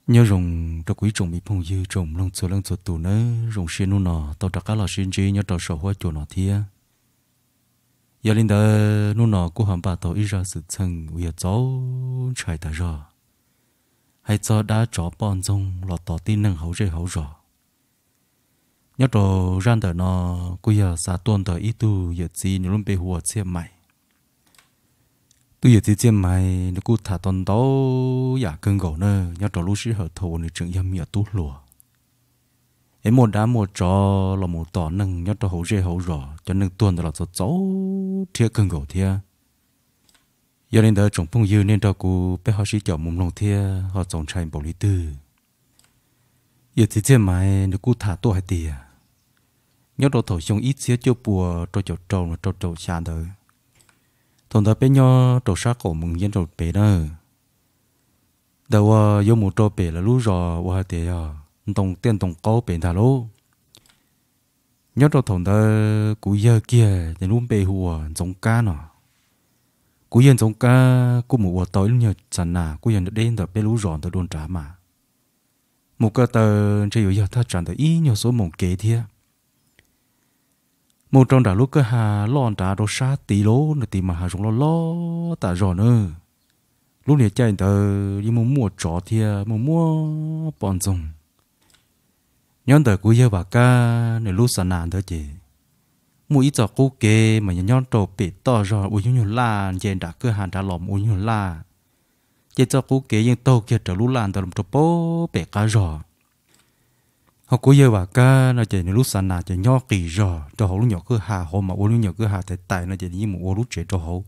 Nyob zoo rau kuv ib tsoom me phooj ywg tsoom mloog txhua leej txhua tus nawb, zoo siab hnub no tau rov qab los sib ntsib nyob rau saum huab cua no thiab. Yog li ntawd hnub no kuj ho npaj tau ib zaj xwm txheej uas yog txaus ntshai tas zog, hais txog dab tsov poj ntxoog los tom tib neeg hauv zej hauv zos. Nyob rau zaj ntawm no kuj yog xa tuaj ntawm ib tug yawm txiv, nws lub npe hu ua Txhiaj Mais. Tus yawm txiv Txhiaj Mais nws kuj tham tau ntau yam kawg nkaus na nyob rau lub sij hawm thaum uas nws tseem yog me nyuam tub hluas, es muaj dab muaj tsov los mus tom neeg nyob rau hauv zej hauv zos, cov neeg tuag ntawd los txaus txaus rhiab kawg nkaus thiab. Yog li ntawd tsoom phooj ywg, nej nrog kuv peb ho sib caum mus mloog thiab ho txaus ntshai npaum li twg. Yawm txiv Txhiaj Mais nws kuj tham tuaj hais tias, nyob rau thaum xyoo ib txhiab cuaj pua rau caum rau los rau caum xya ntawd, thaum ntawd peb nyob rau sab qaum Moos Yeeb rau pem na, ntawm uas yuav mus rau pem lawv lub zos uas hais tias yog Ntoo Tiaj Ntoo Qaub pem ntag lauj. Nyob rau thaum ntawd kuv yawg kiag ces lub npe hu ua Ntxoov Kab no. Kuv yawg Ntxoov Kab kuj mus ua tau ib lub nyuag xa nas kuj yog deb ntawm peb lub zos ntawd dua nrad mas, mus ko taw ntshe yuav yog thaj tsam ntawm ib nyuag xuab moos kev thiab. Mus rau nram lub kwj ha loj nrad rau sab tid lauj, nram tid mas hav zoov loj loj tas zog na. Lub niag caij ntawd yeej muaj muaj tsov thiab muaj muaj poj ntxoog. Nyob ntawm kuv yawg Vam Kab nws lub xa nas ntawd ces muaj ib txoj qub kev mas yog nyob rau pem toj zog ua ib nyuag laj, nce nram kwj ha nrad los mus ua ib nyuag laj, ces txoj qub kev yeej taug kiag raws lub laj ntawd los rau pem qab zog. Ho kuv yawg Vam Kab no ces nws lub xa nas ces nyob qis zog rau hauv lub nyuam kwj ha hauv mas ua lub nyuam kwj ha tais tais no ces nws yeej mus ua lub tsev rau hauv,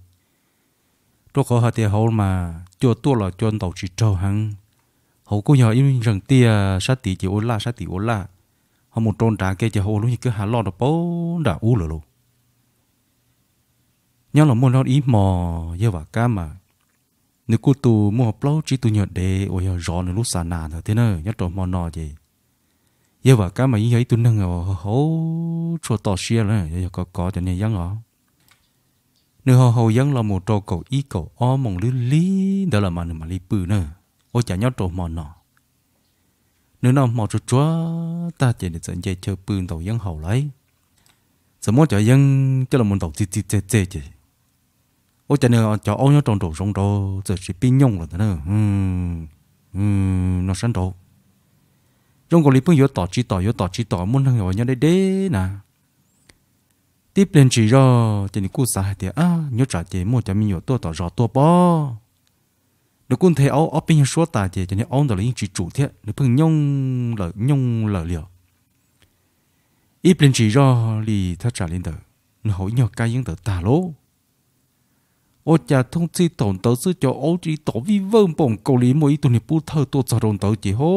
rau qhov hais tias hauv mas cua tuaj los cua ntaus tsis raug heev. Hauv kuj yog ib lub zeeg tiaj, sab tid ces ua laj, sab tid ua laj, ho mus rau nrad kev ces ho ua lub nyuag kwj ha loj rau pem nram ub lawm lauj. Nyob los muaj noj ib hmo, yawg Vam Kab mas nws kuj tu muaj plaub tsib tug nyuag dev uas yog zov nws lub xa nas ntawd thiab na. Nyob rau hmo no ces yawg Vam Kab mas yeej yog ib tug neeg haus haus tshuaj toj siab lawm, yog kov kov cov niag yeeb os. Nws haus haus yeeb los mus rau kaum ib kaum ob moos lwb lig ntawd lawm mas nws mam li pw na. Ua cas nyob rau hmo no nws noj hmo tsuag tsuag tag ces nws txawm nce chaw pw ntaus yeeb haus lauj. Txawm muab cov yeeb coj los ntaus txi txi txeg txeg ces ua cas nws cov aub nyob rau nraum zoov nraud txawm tsis pib nyooj lawm ntag na. Noj sab nraud zoo nkaus li pheej yuav tom tsis tom, yuav tom tsis tom, muaj neeg uas nyob deb deb na. Tib pliag ntsis zog ces nws kuj xav hais tias, ab, nyob tsam ces muaj cov me nyuam tuaj tom zos tuaj pob. Nws kuj nthe aub ob peb nyuag suab tas ces cov niag aub ntawd los yeej tsis tsum thiab, nws pheej nyooj lawm nyooj lawm li os. Ib pliag ntsis zog li thaj tsam li ntawd, nws haus ib nyuag kab yeeb ntawd tag lauj, ua cas thooj txhij thaum ntawd xwb cov aub cia li tom vij vawj npaum nkaus li muaj ib tug niag pub thawj tuaj txog rau ntawd ces ho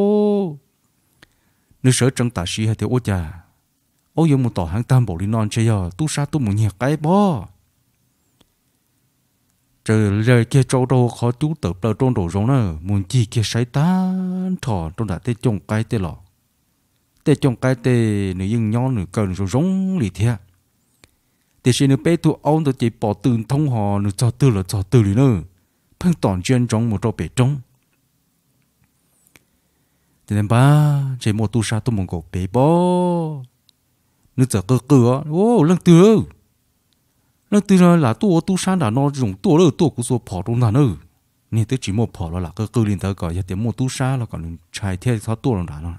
nws sawv tsees tam sim hais tias, ua cas aub yuav mus tom heev tag npaum li no, ntshe yog tub sab tuaj mus nyiag qaib pob. Txawm kiag tsau rau qhov cub tawm plaws rau nraum zoov na, mus ncig kiag saib tag nrho rau nram tej cooj qaib tej los. Tej cooj qaib tej nws yeej nyob nws kaw nws zoo zoo li thiab, tiam sis nws peb tug aub ntawd ces pom tw nthoob ho nws txog twg los txog twg li na, pheej tom ntsia ntsoov mus rau pem roob. Ces npab ntshe muaj tub sab tuaj mus nkaum pem pob. Nws txawm qw qw, leej twg, leej twg lam tuaj ua tub sab nram no zoo tuaj lawm, tuaj kuv xuas phom rau ntag na. Niag twb tsis muaj phom los lam qw qw li ntawd kom yog tias muaj tub sab los kom nws ntshai thiab txhob tuaj los nram no.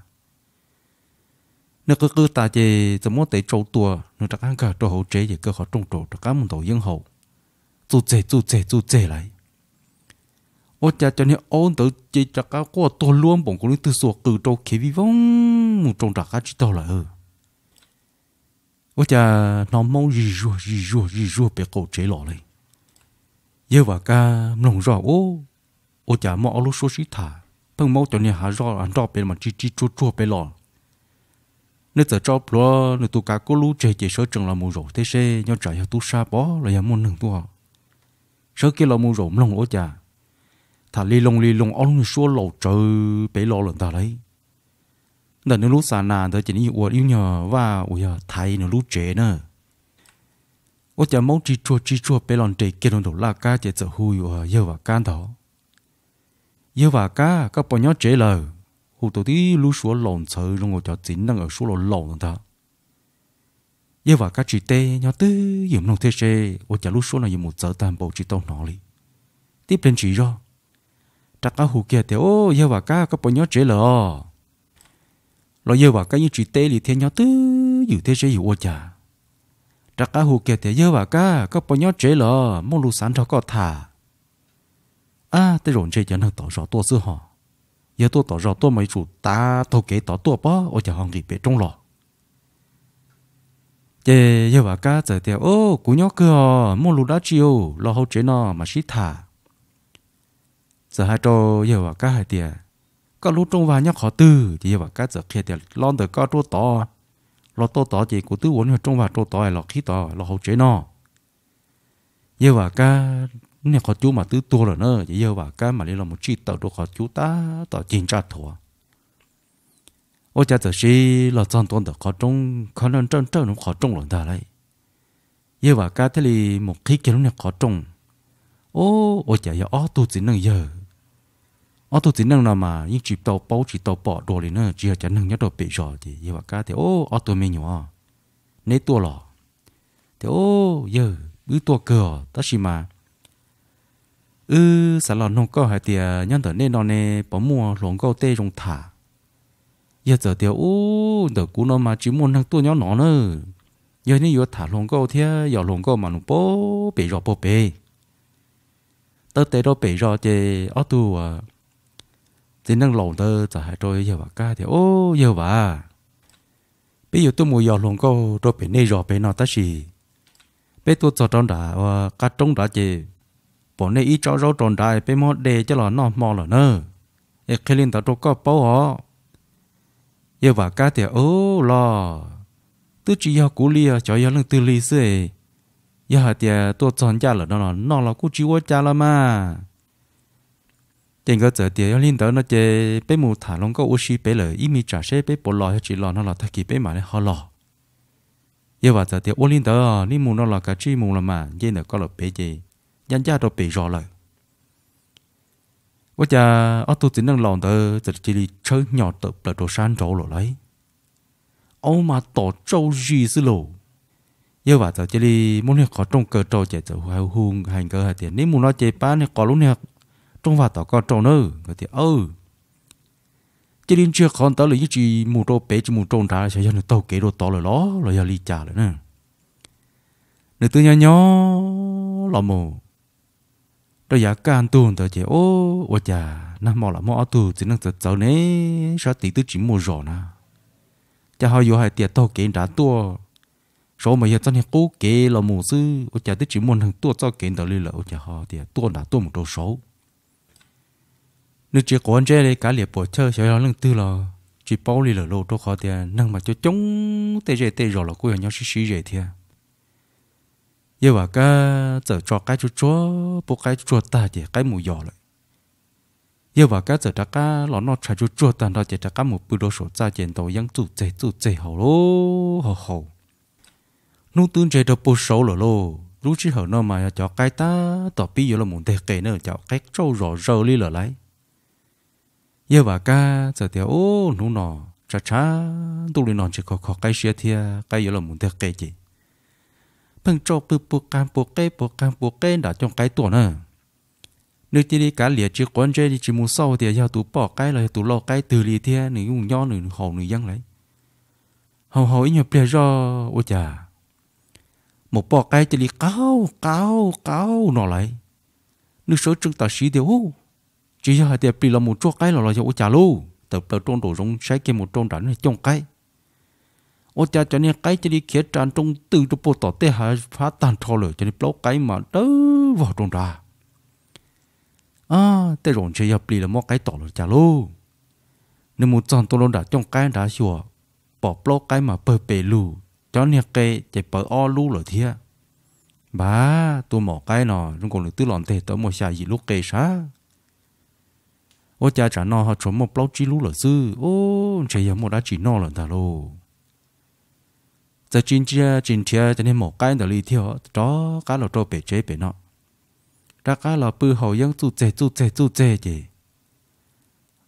Nws qw qw tas ces txawm muab tes tsau tua, nws rov qab nkag rau hauv tsev ces kaw qhov rooj rau rov qab mus ntaus yeeb haus, txuj txeg txuj txeg txuj txeg lauj. Ua cas cov niag aub ntawd ces rov qab quaj tuag luab npaum nkaus li twg xuas qws rau khiav vij voog mus rau nram qab tsib taug lawm. Ua cas hnov hmoob zig zuag zig zuag zig zuag pem qaum tsev los li. Yawg Vam Kab mloog zoj, ua cas muaj ob lub suab sib tham, pheej muab cov niag hav zoj nroj pem mas ris ris tsuag tsuag pem los. Nws txawm tso plhuav nws tus kav kub lub tseg ces sawv tsees los mus zaum thiab seb nyob tsam yog tub sab pob los yog muaj neeg tuaj. Sawv kiag los mus zaum mloog ua cas tham li loo li loo ob lub niag suab laus tsawv pem los lawm ntag lauj. Ntawm nws lub xa nas ntawd ces nws yeej ua ib nyuag vaj uas yog thaiv nws lub tsev na. Ua cas hmoob ris tsuag ris tsuag pem los nres kiag rau nraum laj kab ces txawm hu yawg Vam Kab ntag. Yawg Vam Kab, koj puas nyob tsev lawm? hu tau tib lub suab laus ntxhawv zoo nkaus cov txiv neej uas suab laus laus ntawd ntag. Yawg Vam Kab tsis teb, nyob twj ywm mloog thiab seb ua cas lub suab no yuav mus txawv tag npaum tsis tau hnov li. Tib pliag ntshis zog, rov qab hu kiag tias, Au, yawg Vam Kab, koj puas nyob tsev lawm os? Los yawg Vam Kab yeej tsis teb li thiab, nyob twj ywm thiab seb yog ua cas. Rov qab hu kiag tias, Yawg Vam Kab, koj puas nyob tsev lawm? Muaj lus xav nrog koj tham. Ab, tej zaum ntshe cov neeg tom zos tuaj xwb hos. Yog tuaj tom zos tuaj mas yuav tsum tav taug kev tod tuaj pob, ua cas ho nqis pem roob los? Ces yawg Vam Kab txawm tias, Au, kuv nyob kawg os, muaj lus dab tsi los hauv tsev no mam sib tham. Txawm hais rau yawg Vam Kab hais tias, Koj lub rooj vag nyob qhov twg? Ces yawg Vam Kab txawm qhia tias, Los ntawm koj rau tod, los tau tod ces kuv twb ua niag rooj vag rau tod los qhib tod los hauv tsev no. Yawg Vam Kab niag qhov cub mas twb tuag lawm na, ces yawg Vam Kab mam li los mus tsij tawm rau qhov cub tab tom cig ntsaj thuav. Ua cas txawm sis los txog ntua ntawm qhov rooj, kho nrawj nrawj nrawj nraum qhov rooj lawm ntag lauj. Yawg Vam Kab thiaj li mus qhib kiag lub niag qhov rooj. Au, ua cas yog ob tug txiv neej yawg. Ob tug txiv neej no mas yeej tsis tau paub tsis tau pom dua li na, tsis yog cov neeg nyob rau pem zos. Ces yawg Vam Kab tias, Au, ob tug me nyuam, neb tuaj los? Tias, Au, yawg, wb tuaj kawg os, tab sis mas wb xav los nug koj hais tias nyob ntawm nej no ne puas muaj hluas nkauj tej zoo tham? Yawg txawm tias, Ub, ntawm kuv no mas tsis muaj neeg tuaj nyob no na. Yog nej yuav tham hluas nkauj thiab yos hluas nkauj mas nws puag pem zos puag pem. Taw tes rau pem zos ces ob tug txiv neej laus ntawd txawm hais rau yawg Vam Kab tias, Au, yawg Vam, peb yuav tuaj mus yos hluas nkauj rau pem nej zos pem no tab sis peb tuaj txog rau nram qab roob nrad ces pom nej ib tsob zaub rau nrad, peb muab de coj los noj hmo lawm na. Es qhia li ntawd rau koj paub os. Yawg Vam Kab tias, Au, los twb tsis yog kuv li os, xyov yog leej twg li xwb. Yog hais tias tuaj txog ncaj lawm no los noj los kuj tsis ua cas los mas. Ces nkawd txawm tias, Yog li ntawd no ces peb mus tham hluas nkauj ua si pem lawm ib me tsam seb peb puas los, yog tsis los no los tag kis peb mam li ho los. Yawg Vam txawm tias, Ua li ntawd nej mus no los kav tsij mus los mas, nce ntawm ko lawm pem ces ncaj ncaj rau pem zos lawm. Ua cas ob tug txiv neej laus ntawd txawm cia li tshawb hnyo tawm plaws rau sab nraud lawm lauj. Au, mas tom tsauj zis xwb lauj. Yawg Vam txawm cia li muab niag qhov rooj kaw rau ces txawm hu hais nkawd hais tias, Neb mus no ces pab niag qos lub niag rooj vag tom ko rau nawb. Nkawd tias, Aw. Cia li ntsiag qhov ntawd lawm yeej tsis mus rau pem tsis mus rau nrad, xyov yog nws taug kev rau tod lawm los los yog li cas lawm na. Nws twb nyob nyob los mus rau yav kaj ntug ntawd ces, ua cas nag hmo los muaj ob tug txiv neej txawv txawv ne, sab tid twb tsis muaj zos na, cas ho yuav hais tias taug kev nrad tuaj, saud mas yog txoj niag qub kev los mus xwb, ua cas twb tsis muaj neeg tuaj txoj kev ntawd li lawm, ua cas ho tias tuaj nrad tuaj mus rau saud. Nws tsis quav ntsej li, kav liam puam chawj xyov yog leej twg los tsis paub li lawm lauj, rau qhov tias neeg mas coob coob, tej zej tej zos los kuj yog nyob sib sib ze thiab. Yawg Vam Kab txawm tso qaib tsuag tsuag, pub qaib tsuag tsuag tag ces qaib mus yos lawm. Yawg Vam Kab txawm rov qab los noj tshais tsuag tsuag tag nrho ces rov qab mus pw rau saum txaj ces ntaus yeeb txuj txeg txuj txeg haus lauj haus haus. Hnub twb ntseg rau puag saud lawm lauj, lub sij hawm no mas yog cov qaib tab tom pib yuav los mus nteg qe na, cov qaib tsauj zom zaws li lawm lauj. Yawg Vam Kab txawm tias, Ub, hnub no tshav tshav ntuj li no ntshe kho kho qaib siab thiab, qaib yuav los mus nteg qe ces pheej tsauj pw puag qab puag qeb puag qab puag qeb nram cooj qaib tuaj na. Nws cia li kav liam tsis quav ntsej li, tsis mus xauj tias yog tus poj qaib los yog tus lau qaib twg li thiab, nws yeej nyob nws haus nws yeeb lauj. Haus haus ib nyuag pliag zoj ua cas mus poj qaib cia li qaug qaug qaug no lauj. Nws sawv tsees tam sim tias, Ub, tsis yog hais tias plis los mus tsuag qaib los los yog ua cas lauj? Tawm plaws rau nraum zoov saib kiag mus rau nram niag cooj qaib, ua cas cov niag qaib cia li khiav ras nroo tws rau puag tom tej hav phab tag nrho lawm, cov niag plaub qaib mas dawb vog rau nrad. Tej zaum ntshe yog plis los muab qaib tom los cas lauj? Nws mus txog ntua rau nram cooj qaib nrad xyuas, pom plaub qaib mas pawg pes lug, cov niag qe ces pawv ob lub lawm thiab. Npag, tus maum qaib no zoo nkaus nws twb los nteg tau muaj xya yim lub qe sav, ua cas tsam no ho tshuav muaj plaub tsib lub lawm xwb? Ub, ntshe yog muaj dab tsi noj lawm ntag lauj. Txawm tsis ntsia tsis nrhiav cov niag maum qaib ntawd li thiab, rov qab los rau pem tsev pem no, rov qab los pw haus yeeb txuj txeg txuj txeg txuj txeg ces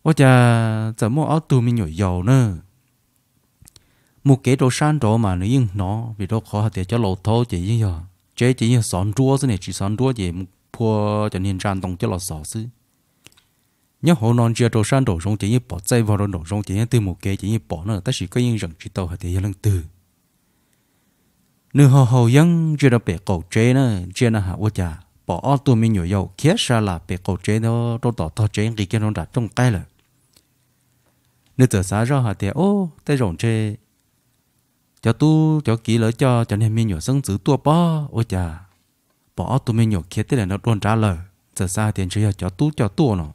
Ua cas txawm muaj ob tug me nyuam yaus na, mus kev rau sab nraud mas nws yeej hnov, vim rau qhov hais tias cov laus thaud ces yeej yog tsev ces yeej yog xov nruab xwb ne, tsis xov nruab ces mus phua cov niag ntsa ntoo coj los xov xwb. Nyob hauv no ntsia rau sab nraum zoov ces yeej pom, txaij vog rau nraum zoov ces yeej twg mus kev ces yeej pom na, tab sis koj yeej zeem tsis tau hais tias yog leej twg. Nws ho haus yeeb ntsia rau pem qaum tsev na, ntsia na has ua cas pom ob tug me nyuam yaus khiav sa las pem qaum tsev rau tom tog tsev nqis kiag rau nram cooj qaib lawm. Nws txawm xav zoj hais tias, Ub, tej zaum ntshe cov tub cov kiv lawv coj cov niag me nyuam xeeb ntxwv tuaj pob, ua cas pom ob tug me nyuam khiav tij laim no dua nrad lawm. Txawm xav hais tias ntshe yog cov tub coj tuaj no.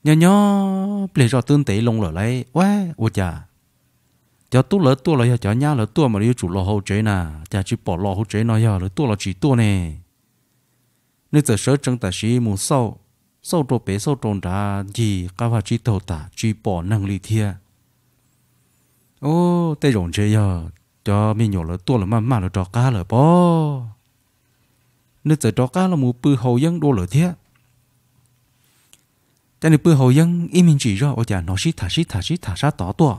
Nyob nyob pliag zoj twb ntev loo lawm lauj, ua, ua cas cov tub lawv tuaj los yog cov nyab lawv tuaj mas lawv yuav tsum los hauv tsev na, cas tsis pom los hauv tsev no, yog lawv tuaj los tsis tuaj ne? Nws txawm sawv tsees tam sim mus xauj, xauj rau pem xauj rau nrad ncig qab vaj tsib taug tas tsis pom neeg li thiab. Ub, tej zaum ntshe yog cov me nyuam lawv tuaj lawv maj maj lawv rov qab lawm pob. Nws txawm rov qab los mus pw haus yeeb dua lawm thiab. Ces nws pw haus yeeb ib me ntsis zog ua cas hnov sib tham sib tham sib tham sab tod tuaj.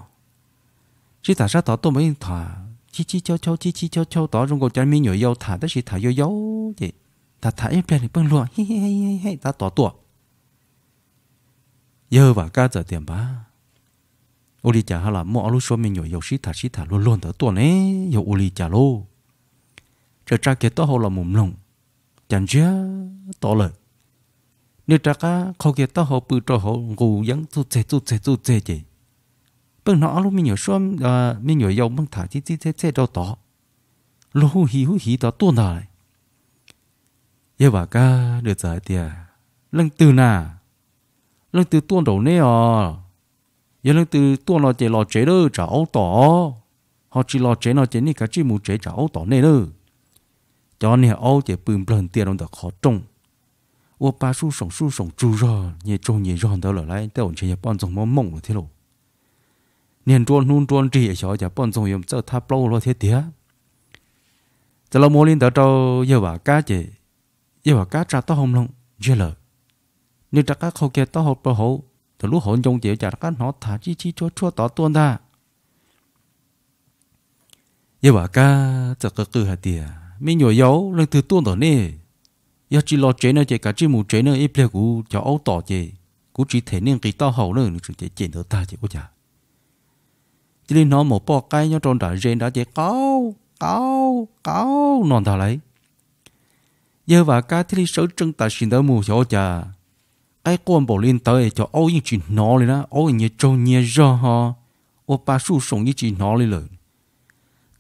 Sib tham sab tod tuaj mas yeej tham chib chib chau chau chib chib chau chau tod zoo nkaus cov me nyuam yaus tham tab sis tham yau yau ces tham tham ib pliag nws pheej luag tab tod tuaj. Yawg Vam Kab txawm tias, Npab, ua li cas ho lam muaj ob lub suab me nyuam yaus sib tham sib tham luag luag ntawd tuaj ne? Yog ua li cas lauj? Txawm tsa kiag taub hau los mus mloog, cas ntsiag to lawm. Nws rov qab qhau kiag taub hau pw rau hauv nqus yeeb txuj txeg txuj txeg txuj txeg ces pheej hnov ob lub me nyuam suab, me nyuam yaus pheej tham tib txij txhej txhej rau tod, luag huj hi huj hi tod tuaj ntag. Yawg Vam Kab nws txawm hais tias, Leej twg na? Leej twg tuaj nraum nej os? Yog leej twg tuaj no ces los tsev lawm tsam aub tom, ho tsis los tsev no ces nej kav tsij mus tsev tsam aub tom nej lawm. Cov niag aub ces pw nplawg ntia rau ntawm qhov rooj, ua pa suj soom suj soom tsug zog nyias tsaug nyias zog ntawd lawm lauj, tej zaum ntshe yog poj ntxoog mob mooj lawm thiab lauj. Niag nruab hnub nruab nrig xyov cas poj ntxoog yuav txawj thab plaub luaj thiab tiag. Txawm los mus li ntawd rau yawg Vam Kab ces yawg Vam Kab tsa taub hau mloog ntsiag lawm. Nws rov qab qhau kiag taub hau rau hauv, thaum lub hauv ncoo ces ua cas rov qab hnov tham tib txhij tshuab tshuab tod tuaj ntag. Yawg Vam Kab txawm qw qw hais tias, Me nyuam yaus, leej twg tuaj ntawm nej? Yog tsis los tsev no ces kav tsij mus tsev na, ib pliag kuv cov aub tom ces kuv tsis them nej nqis taub hau na. Nws tseem cem cem ntawd tag ces ua cas cia li hnov maum poj qaib nyob rau nram ze nrad ces qaub qaub qaub no ntag lauj. Yawg Vam Kab thiaj li sawv tsees tam sim ntawd mus xyov ua cas qaib quaj npaum li ntawd cov aub yeej tsis hnov li na, aub nyias tsaug nyias zog ho ua pa suj soom yeej tsis hnov li lawm.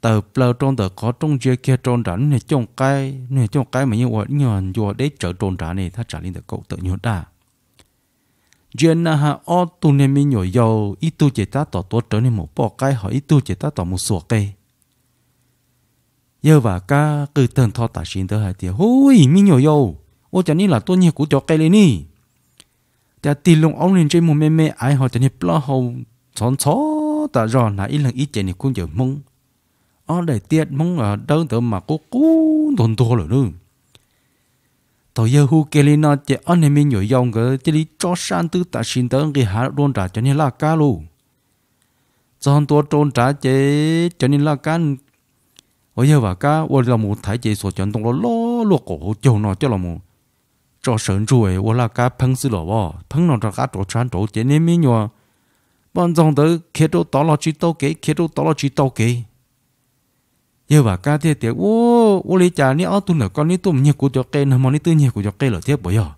Tawm plaws rau ntawm qhov rooj ntsia kiag rau nram lub niag cooj qaib, lub niag cooj qaib mas yeej ua ib nyuag ncua deb tsawv rau nrad ne, thaj tsam li ntawm kaum tawm nyuag daj. Ntsia na has ob tug niag me nyuam yaus, ib tug ces tab tom tuav rawv niag maum poj qaib ho ib tug ces tab tom mus xuas qe. Yawg Vam Kab qw tawg ntho tam sim ntawd hais tias, Huj, me nyuam yaus, ua cas nej lam tuaj nyiag kuv cov qe li ne? Cas tig loo aub niag ntsej muag me me aiv ho cov niag plaub hau ntxhov ntxhov tas zog, hnav ib leeg ib ce niag khaub ncaws Hmoob, ob daim tiab Hmoob dawb ntawd mas qub qub ntuag ntuag lawm lauj. Thaum yawg hu kiag li no ces ob niag me nyuam yaus nkawd cia li tso sab ntws tam sim ntawd nqis hav dua nram cov niag laj kab lauj. Txog ntua rau nrad ces cov niag laj kab uas yawg Vam Kab ua los mus thaiv ces xuas cov ntoo loj loj luaj qaum hauv caug no coj los mus tso sawv ntsug ua laj kab pheeb xwb los as, pheeb no rov qab rov sab nraud ces niag me nyuam poj ntxoog ntawd khiav rau tod los tsis tau kev, khiav rau tod los tsis tau kev. Yawg Vam Kab thiaj tias, Ua, ua li cas neb ob tug ntawm ko neb tuaj mus nyiag kuv cov qe, nag hmo neb twb nyiag kuv cov qe lawm thiab puas yog?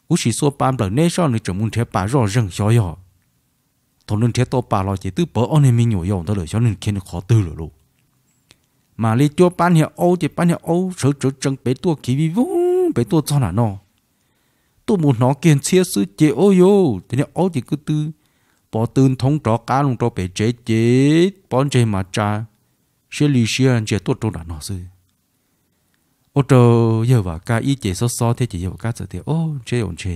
Kuv sim xuas pas nplawm neb soj, nws tseem mus nrhiav pas zoj zeeg xyov yog. Thaum nws nrhiav tau pas los ces twb pawv ob niag me nyuam yaus ntawd lawm, xyov nws khiav nws qhov twg lawm lauj. Mam li cuab pab niag aub ces pab niag aub sawv tsawv tsees pem tuaj khiav vij voog pem tuaj txog nram no. Tuaj mus hnov kiag ntxhiab xwb ces ua yuv, cov niag aub ces kwv tw pov tw nthoob rov qab loo rau pem tsev ces pob ntseg mas tsa siab li siab ntsia tuaj rau nram no xwb. Ua rau yawg Vam Kab ib ce xob xob thiab ces yawg Vam Kab txawm tias, Ob, ntshe yuav ntshe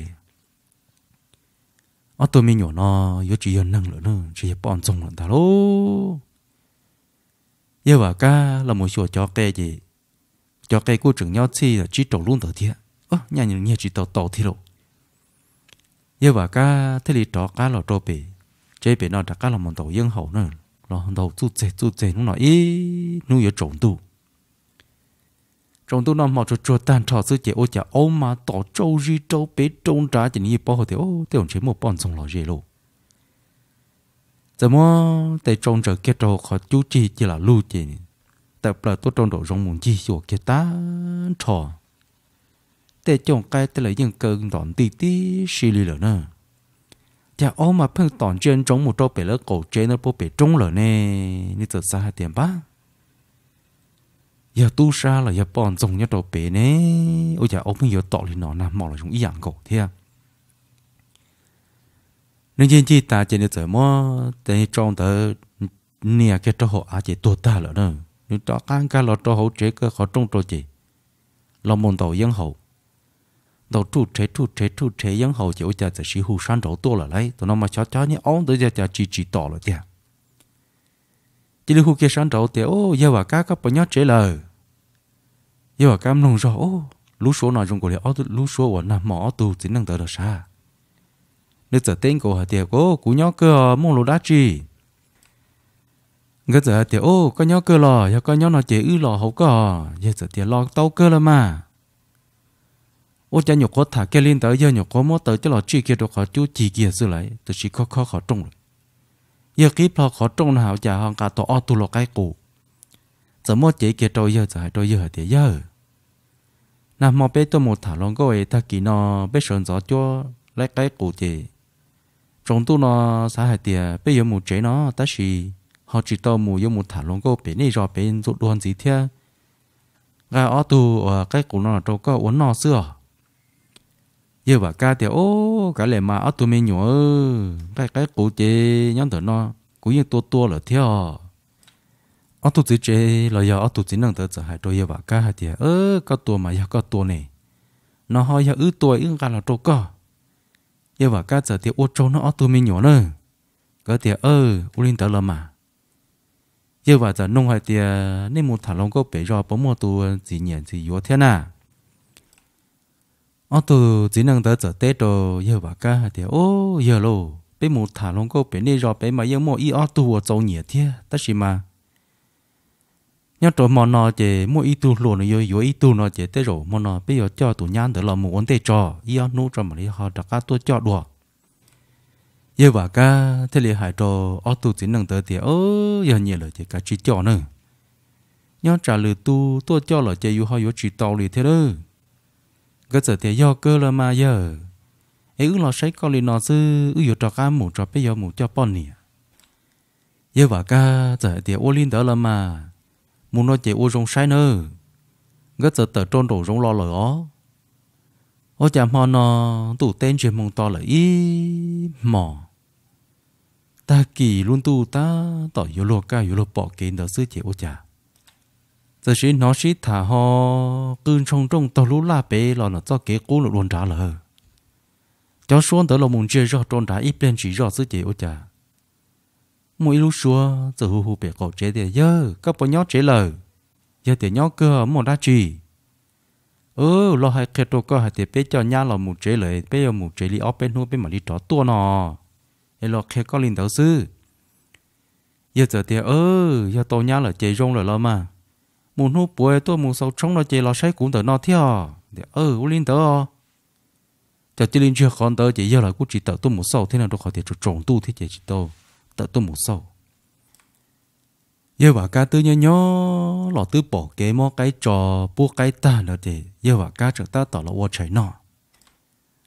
ob tug me nyuam no yuav tsis yog neeg lawm na, ntshe yog poj ntxoog lawm ntag lauj. Yawg Vam Kab los mus xyuas cov qe ces cov qe kuj tseem nyob txhij tsib rau lub ntawd thiab, nyiag tsis tau tau thiab lauj. Yawg Vam Kab thiaj li rov qab los rau pem tsev pem no rov qab los mus ntaus yeeb haus na, los ntaus txuj txeg txuj txeg hnub no ib hnub yuav tsaus ntuj. Tsaus ntuj noj hmo tsuag tsuag tag nrho xwb ces ua cas aub mas tom tsau zis rau pem rau nrad ces nws yeej paub hais tias, Ub, tej zaum ntshe muaj poj ntxoog los ze lauj. Txawm muab tes tsau ntsaws kiag rau hauv qhov cub cig cia lam lug ces tawm plaws tuaj rau nraum zoov mus ncig xyuas kiag tag nrho. Tej cooj qaib tej lawm yeej kaw ntom nti tib si li lawm na. Cas aub mas pheej tom ntsia ntsoov mus rau pem lawv qaum tsev ntawd puag pem roob lawm ne. Nws txawm xav hais tias, Npab, yog tub sab los yog poj ntxoog nyob rau pem ne, ua cas aub pheej yuav tom li no, nag hmo los zoo ib yam nkaus thiab. Nws ncig ncig tas ces nws txawm muab tes tsau ntawd nias kiag rau hauv av ces tuag tag lawm na. Nws rov qab nkag los rau hauv tsev kaw qhov rooj rau ces los mus ntaus yeeb haus. Ntaus rhuj rhev rhuj rhev rhuj rhev yeeb haus ces ua cas txawm sis hu sab nraud tuaj lawm lauj. Thaum no mas xyov cov niag aub ntawd yog cas tsis tsis tom lawm tiag. Cia li hu kiag sab nraud tias, Ub, yawg Vam Kab, koj puas nyob tsev lawm? Yawg Vam Kab mloog zog, Ub, lub suab no zoo nkaus li lub suab uas nag hmo ob tug txiv neej ntawd los sav. Nws txawm teb nkaus hais tias, Kuv, kuv nyob kawg os, muaj lus dab tsi? Nkawd txawm hais tias, Ub, koj nyob kawg los? Yog koj nyob no ces wb los hauv koj. Yawg txawm tias, Los tau kawg los mas. Ua cas nyuam qhuav tham kiag li ntawd, yawg nyuam qhuav muab taws coj los tsij kiag rau qhov cub cig kiag xwb lawm, tam sim khob khob qhov rooj lawm. Yawg qhib plho qhov rooj no ua cas ho nqa tau ob tug lau qaib qus. Txawm muab cev kiag rau yawg, txawm hais rau yawg hais tias, Yawg, nag hmo peb tuaj mus tham hluas nkauj es tag kis no peb sawv ntxov cuab lau qaib qus ces tsaus ntuj no xav hais tias peb yuav mus tsev no tab sis ho tsis tau mus, yuav mus tham hluas nkauj pem nej zos pem ntxuav dua ntxiv thiab. Nqa ob tug qaib qus no los rau koj ua noj xwb os. Yawg Vam Kab tias, Ub, kav liam mas ob tug me nyuam, nqaij qaib qus ces nyob ntawm no kuv yeej tua tua lawm thiab os. Ob tug txiv tsev los yog ob tug txiv neej ntawd txawm hais rau yawg Vam Kab hais tias, Koj tua mas yog koj tua ne, no ho yog wb tua wb nqa los rau koj. Yawg Vam Kab txawm tias, Ua tsaug nawb ob tug me nyuam na. Nkawd tias, Ua li ntawd los mas. Yawg Vam txawm nug hais tias, Nej mus tham hluas nkauj pem zos puas muaj tus txim nyiam txim yuav thiab na? Ob tug txiv neej ntawd txawm teb rau yawg Vam Kab hais tias, Ub, yawg lauj, peb mus tham hluas nkauj pem nej zos pem mas yeej muaj ib ob tug uas txaus nyiam thiab tab sis mas nyob rau hmo no ces muaj ib tug hluas nws yuav yuav ib tug no ces tej zaum hmo no peb yuav coj tus nyab ntawd los mus ua ntej tso ib ob hnub tso mam li ho rov qab tuaj coj dua. Yawg Vam Kab thiaj li hais rau ob tug txiv neej ntawd tias, Yog nyiam lawm ces kav tsij coj nawb. Nyob tsam lwm tus tuaj coj lawm ces yus ho yuav tsis tau li thiab lauj. Nkawd txawm tias, Yog kawg los mas yawg, es wb los saib koj li no xwb wb yuav rov qab mus tso peb yuav mus coj poj niam. Yawg Vam Kab txawm hais tias, Ua li ntawd los mas, mus no ces ua zoo saib nawb. Nkawd txawm tawm rau nraum zoov los lawm os. Ua cas hmo no ntuj teb ntsiag hmoo to lawm ib hmos, tag kis lub ntuj tab tom yuav luag kaj yuav luag pom kev ntawd xwb ces ua cas txawm sim hnov sib tham ho qw ntshoo nrooj taug lub laj pem los ntawm txoj kev qub lawm dua nrad lawm. Cov suab ntawd los mus ntsiag zog rau nrad ib pliag ntsis zog xwb ces ua cas muaj ib lub suab txawm hu hu pem qaum tsev tias, Yawg, koj puas nyob tsev lawm? Yawg tias, Nyob kawg, muaj dab tsi? Los hais qhia rau koj hais tias peb coj nyab los mus tsev lawm, peb yuav mus tsev li ob peb hnub peb mam li rov tuaj no, es los qhia koj li ntawd xwb. Yawg txawm tias, Yog tau nyab lawm ces zoo lawm los mas, mus hnub puav tuaj mus xaus tshoob no ces los saib kuv ntawm no thiab. Ua li ntawd, cov cia li ntsiag qhov ntawd ces yawg los kuj tsis tawm tuaj mus xauj thiab no rau qhov tias tsaus tsaus ntuj thiab ces tsis tau tawm tuaj mus xauj. Yawg Vam Kab twb nyob nyob los twb pom kev muab qaib tso pub qaib tag ntawd ces yawg Vam Kab tseem tab tom los ua tshais noj.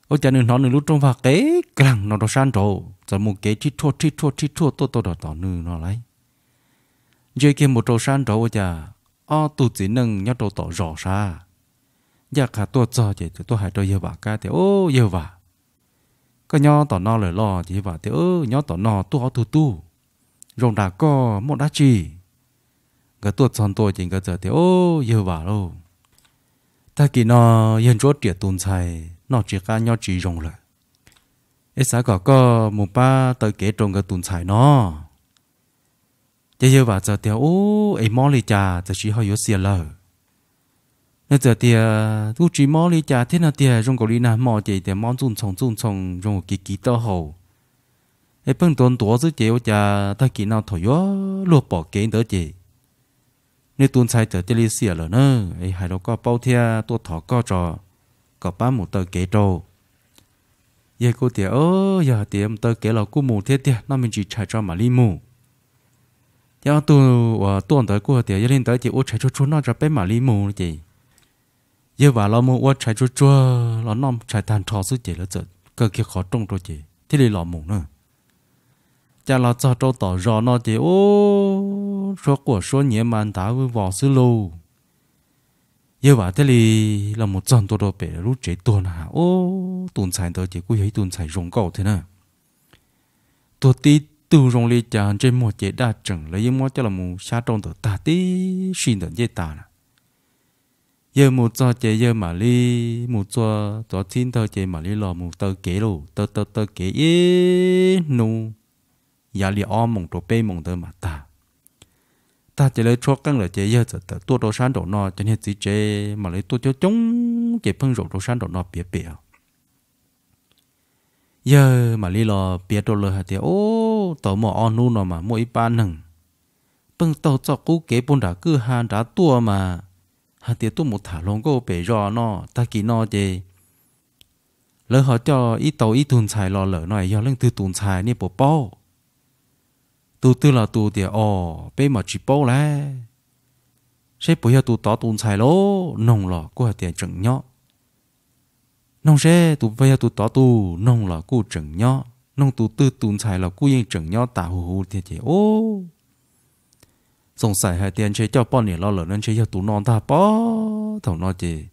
Ua cas nws hnov nws lub rooj vag qev klaag no rau sab nraud txawm mus kev rhij rhuaj rhij rhuaj rhij rhuaj tuaj tau rau tom nws no lauj. Ntsia kiag mus rau sab nraud ua cas ob tug txiv neej nyob rau tom zos sav ncaj qha tuaj txog ces txawm tuaj hais rau yawg Vam Kab tias, Ub, yawg Vam, koj nyob tom no lawm los? Ces yawg Vam tias, Nyob tom no tuaj ob tug tub, zoo nram koj muaj dab tsi? Nkawd tuaj txog ntua ces nkawd txawm tias, Ub, yawg Vam lauj, tag kis no yawg Ntsuab riam tus ntxhais noj tsis qab nyob tsis zoo lawm, es xav kom koj mus pab taw kev rau nkawd tus ntxhais no. Ces yawg Vam txawm tias, Ub, es mob li cas txawm sis ho yuav xiam lawm? Nws txawm tias kuj tsis mob li cas thiab no tiag, zoo nkaus li nag hmo ces tias mob ntxuj ntxhoo ntxuj ntxhoo zoo kiv kiv taub hau, es pheej ntuav ntuav xwb ces ua cas tag kis no thaum yuav luag pom kev ntawd ces nws tus ntxhais txawm cia li xiam lawm na, es hais rau koj paub thiab tuaj thov koj tso kom pab mus taw kev rau. Yawg kuj tias, Yog hais tias mus taw kev los kuj mus thiab tiag, noj me ntsis tshais tso mam li mus. Ces ob tug uas tuaj ntawd kuj hais tias, Yog li ntawd ces ua tshais tsuag tsuag noj tso peb mam li mus. Ces yawg vam los mus ua tshais tsuag tsuag los noj tshais tag nrho xwb ces lawv txawm kaw kiag qhov rooj rau ces thiaj li los mus na. Cas los txog rau tom zos no ces ub, suab quaj suab nyiav mas ntav vwj vos xwb lauj. Yawg vam thiaj li los mus txog ntua rau pem lub tsev tuag na, ub, tus ntxhais ntawd ces kuj yog ib tug ntxhais zoo nkauj thiab na. Tuag tib tug zoo li cas, ntsej muag ces daj tseem, lawv yeej muab coj los mus xyab rau ntawm tag tib si ntawm ncej tas na. Yawg mus txog ces yawg mam li mus txua txov txhib ntawd ces mam li los mus taw kev lauj, taw taw taw kev ib hnub yav li ob moos rau peb moos ntawd mam tag. Tag ces lawv tshuab qeej lawm ces yawg txawm tawm tuaj rau sab nraum no, cov niag txiv tsev mam li tuaj coob coob ces pheej zaum rau sab nraum no piav pem. Yawg mam li los piav rau lawv hais tias, Ub, tau muaj ob hnub no mas muaj ib pab neeg pheej taug txoj qub kev puag nram kwj ha nrad tuaj mas hais tias tuaj mus tham hluas nkauj pem zos no, tag kis no ces lawv ho coj ib tau ib tug ntxhais los lawm no, yog leej twg tus ntxhais nej puas paub? Tus twg los tus tias, Os, peb mas tsis paub lauj. Seb puas yog tus tod tus ntxhais lauj? Noog los kuj hais tias tseem nyob. Noog seb tus puas yog tus tod tus, noog los kuj tseem nyob. Noog tus twg tus ntxhais los kuj yeej tseem nyob tas huv huv tiag ces ub, xoom xaim hais tias ntshe coj poj niam los lawm no ntshe yog tus no ntag pob. Thaum no ces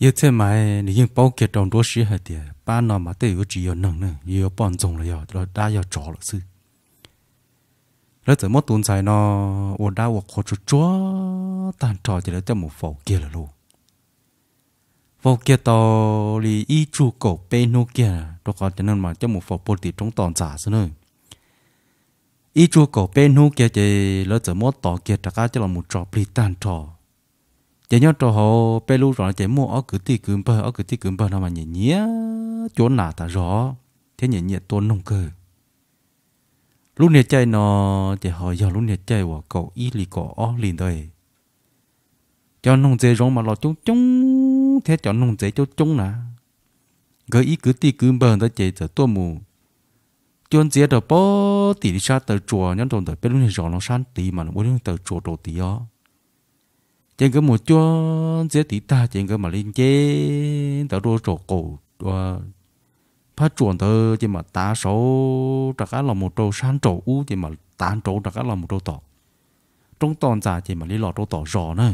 yawg Txhiaj Maiv nws yeej paub kiag rau nruab siab hais tias pab no mas tej yuav tsis yog neeg ne, yuav yog poj ntxoog los yog dab yog tsov lawm xwb. Lawv txawm muab tus ntxhais no ua dab ua qhua tsuag tsuag tag nrho ces lawv coj mus faus kiag lawm lauj. Faus kiag tau li ib tsug kaum peb hnub kiag, rau qhov cov neeg mas coj mus faus puag tim roob toj ntxas xwb na. Ib tsug kaum peb hnub kiag ces lawv txawm muab tod kiag rov qab coj los mus tso plig tag nrho. Ces nyob rau hauv peb lub zos no ces muaj ob kwv tij kwv npawg, ob kwv tij kwv npawg no mas nyiam nyiam cuab nas tas zog thiab nyiam nyiam tua noog kawg. Lub niag caij no ces ho yog lub niag caij uas kaum ib hli kaum ob hli ntawd, cov noog ntxiv zoov mas los coob coob thiab cov noog ntxiv coob coob na. Nkawd ib kwv tij kwv npawg ntawd ces txawm tuaj mus cuab ntxiab rau pem tim li sab taw tsua nyob rau ntawm peb lub niag zos no sab tid mas ua lub niag taw tsua rau tid os. Ces nkawd mus cuab ntxiab tid tag ces nkawd mam li nce ntawd rau saum qaum phab tsuas ntawd ces mam tav saud rov qab los mus rau sab nraum ub ces mam tav nraud rov qab los mus rau tom roob toj ntxas ces mam li los rau tom zos na.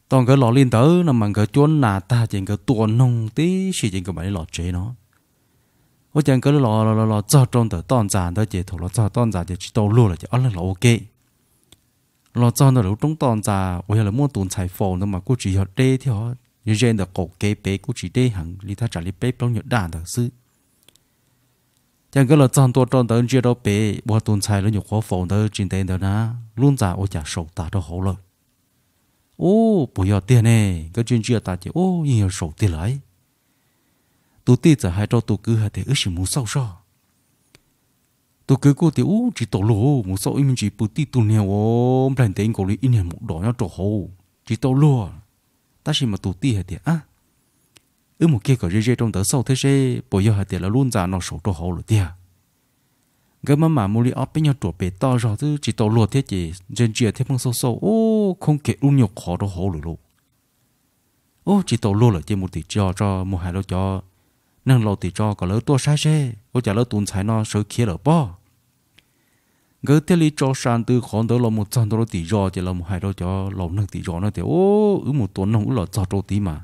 Thaum nkawd los li ntawd no mas nkawd cuab nas tag ces nkawd tua noog tib si ces nkawd mam li los tsev no. Ua cas nkawd los los txog rau ntawm toj ntxas ntawd ces thaum los txog toj ntxas ces tsis tau luag lawm ces ob leeg los ua ke. Los txog ntawm lub roob toj ntxas uas yog lawv muab tus ntxhais faus ntawd mas kuj tsis yog deb thiab, ze ntawm qaum kev pem kuj tsis deb heev li, thaj tsam li peb plaub nyuag daj ntawd xwb. Ces nkawd los txog ntua rau ntawd ntsia rau pem uas tus ntxhais lawv nyuam qhuav faus ntawd tsis ntev ntawd na, lub ntxa ua cas saum tas rau hauv lawm. Ub, puas yog tiag ne? Nkawd ntsia ntsia tas ces ub, yeej yog saum tiag lawm. Tus tij txawm hais rau tus kwv hais tias, Wb sim mus xauj soj. Tus kwv kuj tias, Ub, tsis tau luag, mus xauj ib me ntsis pw tib tug niag ua nplaig ntev nkaus li ib niag maum dos nyob rau hauv, tsis tau luag. Tab sis mas tus tij hais tias, Ab, wb mus kiag kom ze ze rau ntawd xauj thiab seb puas yog hais tias lawv lub ntxa no saum rau hauv lawm tiag. Nkawd maj mam mus li ob peb nyuag ruam pem toj zog twb tsis tau luag thiab ces ntsia ntsia thiab pheej xauj xauj, ub, khoob kiag lub nyuag qhov rau hauv lawm lauj. Ub, tsis tau luag lawm ces mus tim tso tso, mus hais rau cov neeg laus tim tso kom lawv tuaj saib seb ua cas lawv tus ntxhais no sawv khiav lawm pob. Nkawd thiaj li tso sa ntws qhov ntawd los mus txog ntua rau tim zos ces los mus hais rau cov laus neeg tim zos no tias, Ub, wb mus tua noog wb los txog rau tid mas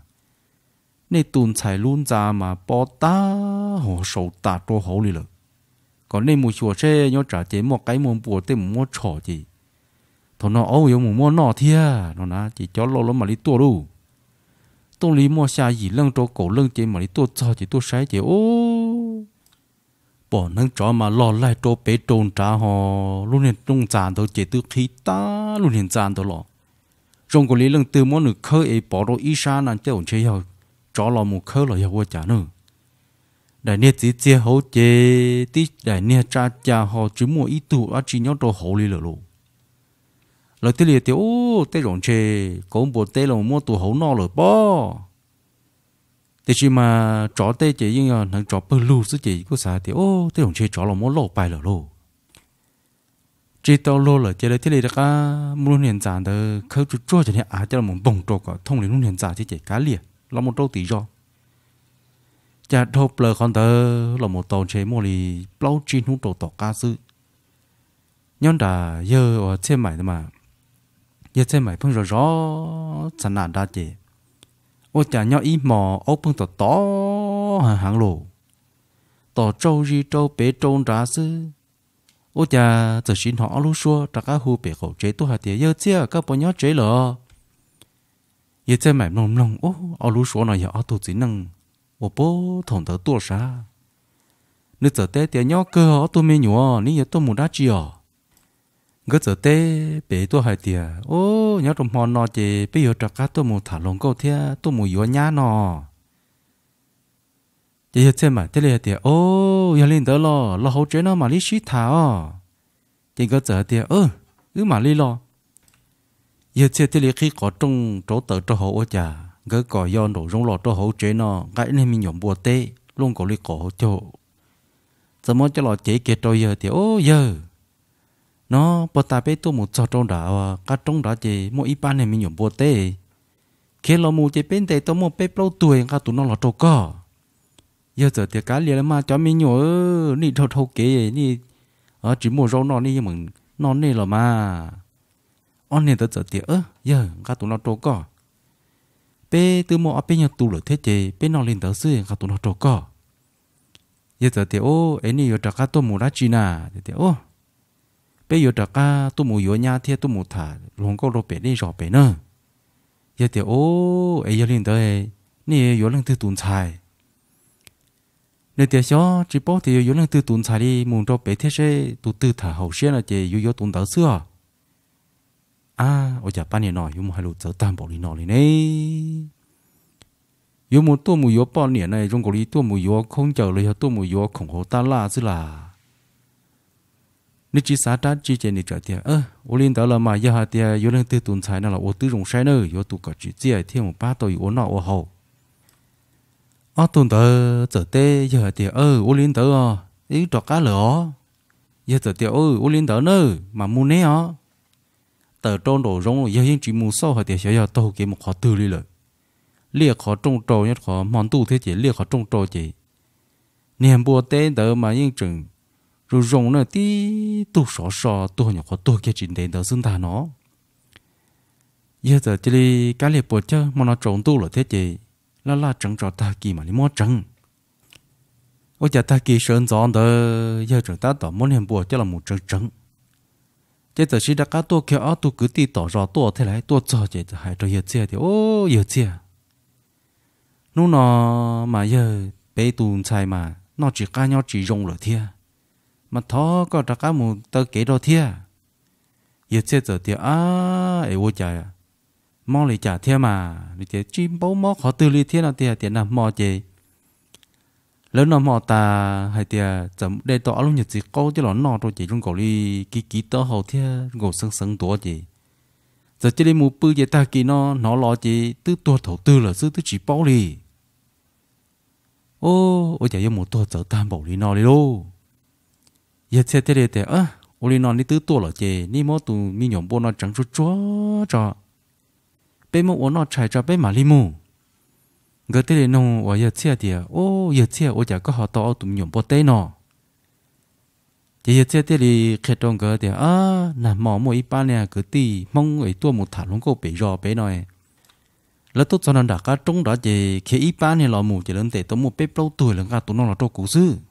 nej tus ntxhais lub ntxa mas pob tag hauv saum tas rau hauv li lawm. Kom nej mus xyuas seb nyob tsam ces muaj qaib muaj npua tej mus muab tshom ces thaum no aub yuav mus muab noj thiab no na. Ces cov laus lawv mam li tuaj lauj. Tuaj li muaj xya yim leej rau kaum leej ces mam li tuaj txog ces tuaj saib ces ub, pom hneev tsov mas log laig rau pem rau nrad ho lub niag rooj ntxa ntawd ces twb qhib tag lub niag ntxa ntawd los. Zoo nkaus li leej twg muab nws khawb es pov rau ib sab na, tej zaum ntshe yog tsov los mus khawb los yog ua cas na. Daim niag txiv txiag hauv ces tib daim niag tsa cas ho tsis muaj ib tug dab tsi nyob rau hauv li lawm lauj. Lawv thiaj li tias, Ub, tej zaum ntshe kauv npua teb los muab tus hauv noj lawm pob. Tiam sis mas tsov tej ces yeej yog hneev tsov pawg lug xwb ces kuj xav tias, Ub, tej zaum ntshe tsov los muab lauj pais lawm lauj. Tsis tau luag lawm ces lawv thiaj li rov qab muab lub niag ntxa ntawd khawb tsuag tsuag cov niag av coj los npoog rau kom thooj li lub niag ntxa thiab ces kav liam los mus rau tim zos. Cas dhau plaws qhov ntawd los mus tau ntshe muaj li plaub tsib hnub rau tom qab xwb, nyob nram yawg uas Txhiaj Maim ntawd mas, yawg Txhiaj Maim pheej zov zov txha nam nrad ces ua cas nyob ib hmo aub pheej tom tom heev heev lauj, tom tsaug zis rau pem rau nrad xwb. Ua cas txawm sim hnov ob lub suab rov qab hu pem qaum tsev tuaj hais tias, Yawg Txhiaj, koj puas nyob tsev lawm? Yawg Txhiaj Maim mloog mloog, ub, ob lub suab no yog ob tug txiv neej uas puag thaum ntawd tuaj sav. Nws txawm teb tias, Nyob kawg ob tug me nyuam, neb yuav tuaj mus dab tsi os? Nkawd txawm teb pem tuaj hais tias, Ub, nyob rau hmo no ces peb yuav rov qab tuaj mus tham hluas nkauj thiab tuaj mus yuav nyab no. Ces yawg Txhiaj Maim thiaj li hais tias, Ub, yog li ntawd los los hauv tsev no mam li sib tham os. Ces nkawd txawm hais tias, Wb mam li los. Yawg Txhiaj thiaj li qhib qhov rooj rauv taws rau hauv ua cas nkawd kom yog nraum zoov los rau hauv tsev no nqa ib niag me nyuam npua teb luaj nkaus li qaum hauv caug, txawm muab coj los cev kiag rau yawg tias, Ub, yawg, no puag ta peb tuaj mus txog rau nram qab roob nrad ces muaj ib pab niag me nyuam npua teb khiav los mus ces peb ntes tau muaj peb plaub tug, nqa tus no los rau koj. Yawg txawm tias, Kav liam los mas cov me nyuam, nej dhau dhau kev, nej tsis muaj zaub noj, nej yeej meem noj nej los mas. Ob niag ntawd txawm tias, Yawg, nqa tus no rau koj, peb twb muaj ob peb nyuag tus lawm thiab ces peb noj li ntawd xwb, nqa tus no rau koj. Yawg txawm tias, Ub, es nej yuav rov qab tuaj mus dab tsi na? Tias, Ub, peb yuav rov qab tuaj mus yuav nyab thiab tuaj mus tham hluas nkauj rau pem nej zos pem na. Yawg tias, Ub, es yog li ntawd nej yuav leej twg tus ntxhais? Nws tias, Xyov, tsis paub tias yuav yuav leej twg tus ntxhais li, mus rau pem thiab seb tus twg tham haum siab no ces yuav yuav tus ntawd xwb os. Ab, ua cas pab niag no yuav mus hais lus txawv tag npaum li no li ne? Yuav mus tuaj mus yuav poj niam na zoo nkaus li tuaj mus yuav khaub ncaws los yog tuaj mus yuav khoom hauv tab laj xwb las. Nws tsis xav dab tsi ces nws txawm tias, Ua li ntawd los mas yog hais tias yuav leej twg tus ntxhais no los ua tib zoo saib nawb, yuav tus kom tsim txiaj thiaj mus pab tau yus ua noj ua haus. Ob tug ntawd txawm teb yawg hais tias, Ua li ntawd os, wb rov qab lawm os. Yawg txawm tias, Ua li ntawd nawb, mam mus neb os. Tawm rau nraum zoov yawg yeej tsis mus xauj hais tias xyov yog taug kev mus qhov twg li lawm. Liaj qhov rooj rau, nyob qhov hmo ntuj thiab ces liaj qhov rooj rau ces niag npua teb ntawd mas yeej tseem zoo zoo na, tib tug sov so tuag nyuam qhuav tuag kiag tsis ntev ntawd xwb ntag no. Yawg txawm cia li kab liag puas chawj, hmo no tsaus ntuj lawm thiab ces laj laj tseev tso, tag kis mam li muab tseev. Ua cas tag kis sawv ntxov ntawd yawg tseem tab tom muab niag npua coj los mus tseev tseev, ces txawm sim rov qab tuaj kiag ob tug kwv tij tom zos tuaj thiab lawm. Tuaj txog ces hais rau yawg Txhiaj tias, Ub, yawg Txhiaj, hnub no mas yawg peb tus ntxhais mas noj tsis qab nyob tsis zoo lawm thiab, mas thov koj rov qab mus taw kev rau thiab. Yawg Txhiaj txawm tias, Ab, es ua cas mob li cas thiab mas? Nws tias, Tsis paub mob qhov twg li thiab no, tias hais tias nag hmo ces lawv noj hmo tas hais tias txawm de tau ob lub nyuag txiv qaub coj los noj rau ces zoo nkaus li kiv kiv taub hau thiab zoo nkaus xeev xeev ntuav ces txawm cia li mus pw ces tag kis no hnov los ces twb tuag thaum twg lawm xwb twb tsis paub li. Ub, ua cas yuav mus tuag txawv tag npaum li no li lauj? Yawg Txhiaj thiaj li tias, Ua li no neb twb tuaj lawm ces neb muab tus me nyuam npua no tseev tsuag tsuag tso, peb muab ua noj tshais tso peb mam li mus. Nkawd thiaj li nug uas yawg Txhiaj tias, Ub, yawg Txhiaj, ua cas koj ho tau ob tus me nyuam npua teb no? Ces yawg Txhiaj thiaj li qhia rau nkawd tias, Ab, nag hmo muaj ib pab niag kwv tij Hmoob es tuaj mus tham hluas nkauj pem zos pem no, lawv tuaj txog nram qab roob nrad ces khiav ib pab niag los mus ces lawv ntes tau muaj peb plaub tug, lawv nqa tus no los rau kuv xwb.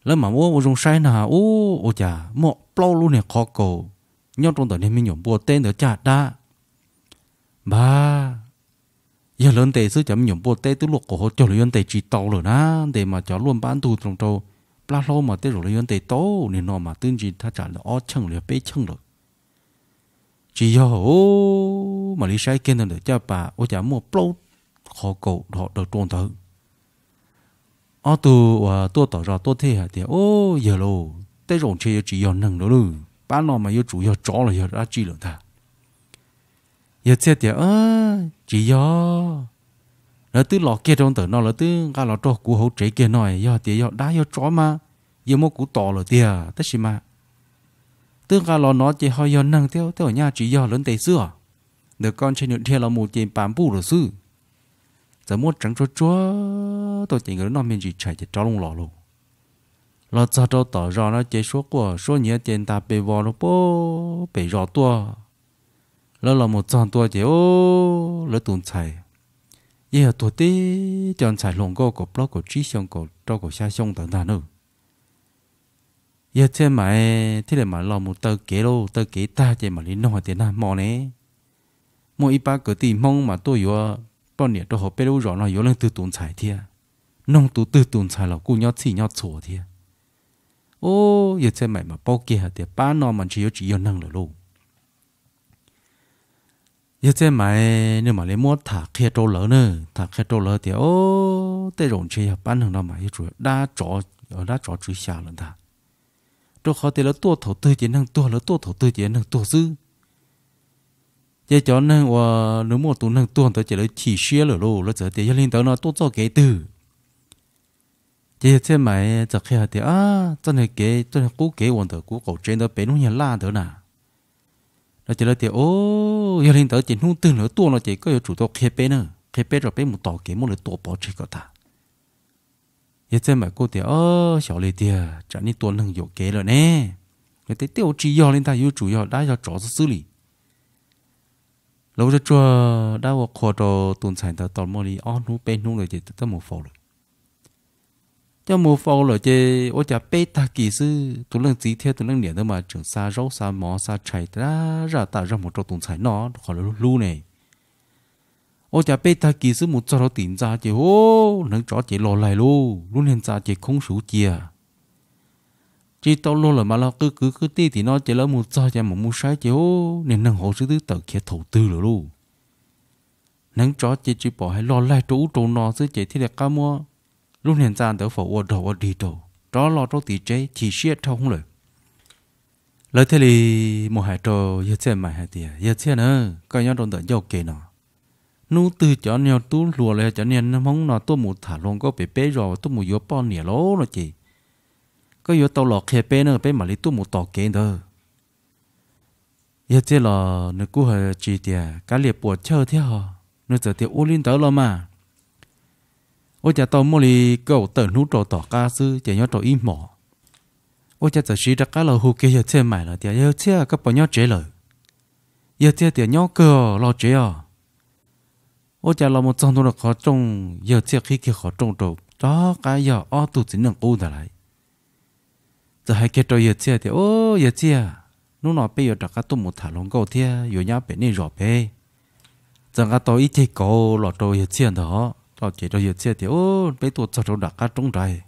Lawv mam muab ua zoo saib na, ub, ua cas muaj plaub lub niag qhov kaus nyob rau ntawm niag me nyuam npua teb ntawd caj dab. Npag, yog lawv ntes xwb cov me nyuam npua teb twb luaj qaum hauv caug, lawv yuav ntes tsis tau lawm na. Ntes mas cov luaj npab ntug rau plab hlaub mas tej zaum lawv yuav ntes tau, niag no mas twb ntsis thaj tsam ob cheej los yog peb cheej lawm. Tsis yog, mam li saib kiag ntawm caj pas ua cas muaj plaub qhov kaus dhos daws rau ntawd. Ob tug uas tuaj tom zos tuaj thiaj hais tias, Ub, yawg lauj, tej zaum ntshe yuav tsis yog neeg lawm lauj, pab no mas yuav tsum yog tsov los yog dab tsi lawm ntag. Yawg Txhiaj tias, Tsis yog, lawv twb los kiag rau ntawm no, lawv twb nqa los rau kuv hauv tsev kiag no, yog tias yog dab yog tsov mas yeej muab kuv tom lawm tiag, tab sis mas twb nqa los no ces ho yog neeg thiab, tej zaum nyaj tsis yog, lawv ntes xwb os. Ntawm ko ntshe nws dhia los mus ces pas npuj lawm xwb. Txawm muab tseev tsuag tsuag tau ces nkawd noj me ntsis tshais ces rov loo los lauj. Los txog rau tom zos no ces suab quaj suab nyiav ces ntas pes vos rau pem zos tuaj. Lawv los mus txog ntua ces, o, lawv tus ntxhais yeej yog tuag tib co ntxhais hluas nkauj kaum plaub kaum tsib xyoo, kaum rau kaum xya xyoo ntawd ntag na. Yawg Txhiaj Maim thiaj li mam los mus taw kev lauj, taw kev tag ces mam li noog hais tias, Nag hmo ne, muaj ib pab kwv tij Hmoob mas tuaj yuav poj niam rau hauv peb lub zos no yuav leej twg tus ntxhais thiab? Noog tus twg tus ntxhais los kuj nyob txhij nyob txhua thiab. O, Yawg Txhiaj Maim mas paub kiag hais tias pab no mas ntshe yuav tsis yog neeg lawm lauj. Yawg Txhiaj Maim nws mam li muab tham qhia rau lawv na, tham qhia rau lawv tias, O, tej zaum ntshe yog pab neeg no mas yuav tsum dab tsov, dab tsov tswv xya lawm ntag. Rau qhov tias lawv tuaj thaum twg ces neeg tuag, lawv tuaj thaum twg ces neeg tuag xwb. Ces cov neeg uas nws muaj tus neeg tuag ntawd ces lawv chim siab lawm lauj, lawv txawm tias, Yog li ntawd no tuaj txoj kev twg? Ces Yawg Txhiaj Maim txawm qhia hais tias, Txoj niag kev, txoj niag qub kev uas ntawm kuv qaum tsev ntawd pem lub nyuag laj ntawd na. No ces lawv tias, O, yog li ntawd ces hnub twg lawv tuaj no ces koj yuav tsum tau qhia peb na, qhia peb rau peb mus tos kev muab lawv tua pov tseg kom tas. Yawg Txhiaj Maim kuj tias, O, xyov li tiag, tsam nej tua neeg yuam kev lawm ne. Lawv tias, Tej zaum tsis yog li ntag, yuav tsum yog dab yog tsov xwb xwb li. Lawv ua tsuag tsuag dab ua qhua rau tus ntxhais ntawd tau muaj li ob hnub peb hnub lawm ces twb mus faus lawm. Coj mus faus lawm ces ua cas peb tag kis xwb tus leej txiv thiab tus leej niam ntawd mas tseem xa zaub xa mov xa tshais tas zaj tas zog mus rau tus ntxhais noj rau qhov lawv hlub hlub ne. Ua cas peb tag kis xwb mus txog rau tim ntxa ces, u, hneev tsov ces los laig lauj, lub niag ntxa ces khoob suv cia. Tsis tau luag lawm mas los qw kwv kwv tij tim no ces lawv mus txog ces mam mus saib ces, u, niag neeg hauv xwb twb tawm khiav thaum twg lawm lauj. Hneev tsov ces tsis pom hais, los laig rau ub rau no xwb ces thiaj li qab muab lub niag ntxa ntawd faus ua dog ua dig rau, rov los rau tim tsev chim siab dhau hwv lawm. Lawv thiaj li mus hais rau Yawg Txhiaj Maim hais tias, Yawg Txhiaj na, koj nyob rau ntawm ncauj kev no, hnub twg cov niag tub hluas los yog cov niag Hmoob no tuaj mus tham hluas nkauj pem peb zos tuaj mus yuav poj niam lauj no ces koj yuav tau los qhia peb na, peb mam li tuaj mus tos kev ntawd. Yawg Txhiaj los nws kuj hais tsis tias kav liam puas chawj thiab ho, nws txawm tias, Ua li ntawd los mas. Ua cas tau muaj li kaum tawm hnub rau tom qab xwb ces nyob rau ib hmos, ua cas txawm siv rov qab los hu kiag Yawg Txhiaj Maim lawm tias, Yawg Txhiaj, koj puas nyob tsev lawm? Yawg Txhiaj tias, Nyob kawg, los tsev os. Ua cas los mus txog ntua rau qhov rooj, Yawg Txhiaj qhib kiag qhov rooj rau, rov qab yog ob tug txiv neej qub ntag lauj. Txawm hais kiag rau Yawg Txhiaj tias, U, Yawg Txhiaj, hnub no peb yuav rov qab tuaj mus tham hluas nkauj thiab yuav nyab pem nej zos pem. Txawm nqa tau ib ceg kauv los rau Yawg Txhiaj ntag, los ces rau Yawg Txhiaj tias, U, peb tuaj txog rau nram qab roob nrad,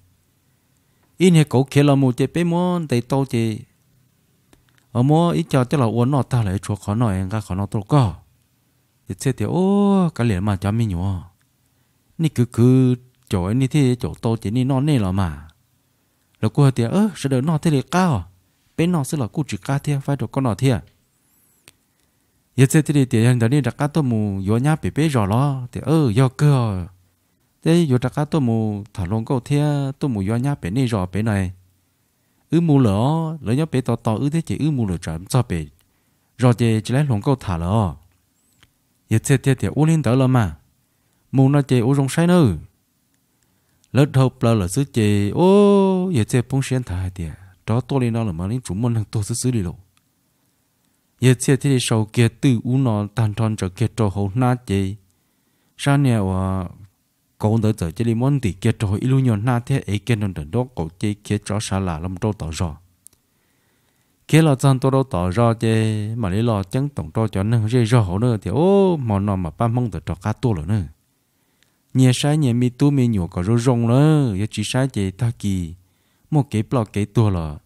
ib niag kauv khiav los mus ces peb muab ntes tau ces muab ib co coj los ua noj tag lawm, tshuav qhov no es nqa qhov no tuaj rau koj. Yawg Txhiaj tias, U, kav liam mas cov me nyuam, nej kwv kwv caum nej thiaj caum tau ces nej noj nej los mas. Lawv kuj hais tias, Sawv daws noj thiaj li qab os, peb noj xwb los kuj tsis qab thiab, faib rau koj noj thiab. Yawg Txhiaj thiaj li tias, Yog li ntawd nej rov qab tuaj mus yuav nyab pem peb zos los? Tias, Yog kawg, peb yuav rov qab tuaj mus tham hluas nkauj thiab tuaj mus yuav nyab pem nej zos pem no. Wb mus lawm os, lawv nyob pem tos tos wb thiab ces wb mus lawm, tsam txog pem zos ces tsis laib hluas nkauj tham lawm os. Yawg Txhiaj thiaj tias, Ua li ntawd los mas, mus no ces ua zoo saib nawb. Lawv dhau plaws lawm xwb ces, u, Yawg Txhiaj poob siab nthav hais tias, Rov tuaj li no lawm mas yeej tsuas muaj neeg tuag xwb xwb li lauj. Yawg Txhiaj thiaj li sau kiag twj ub no tag nrho ntsaws kiag rau hauv hnab ces sab niag uas kauv ntawd txawm cia li muab ntim kiag rau hauv ib lub nyuag hnab thiab ev kiag nram nraum nraub qaum ces khiav tsov sav las los rau tom zos. Khiav los txog ntua rau tom zos ces mam li los ceeb toom rau cov neeg zej zog hauv na tias, U, hmo no mas pab Hmoob ntawd rov qab tuaj lawm na. Nyias saib nyias me tub me nyuam kom zoo zoo lawm, yog tsis saib ces tag kis muaj kev ploj kev tuag los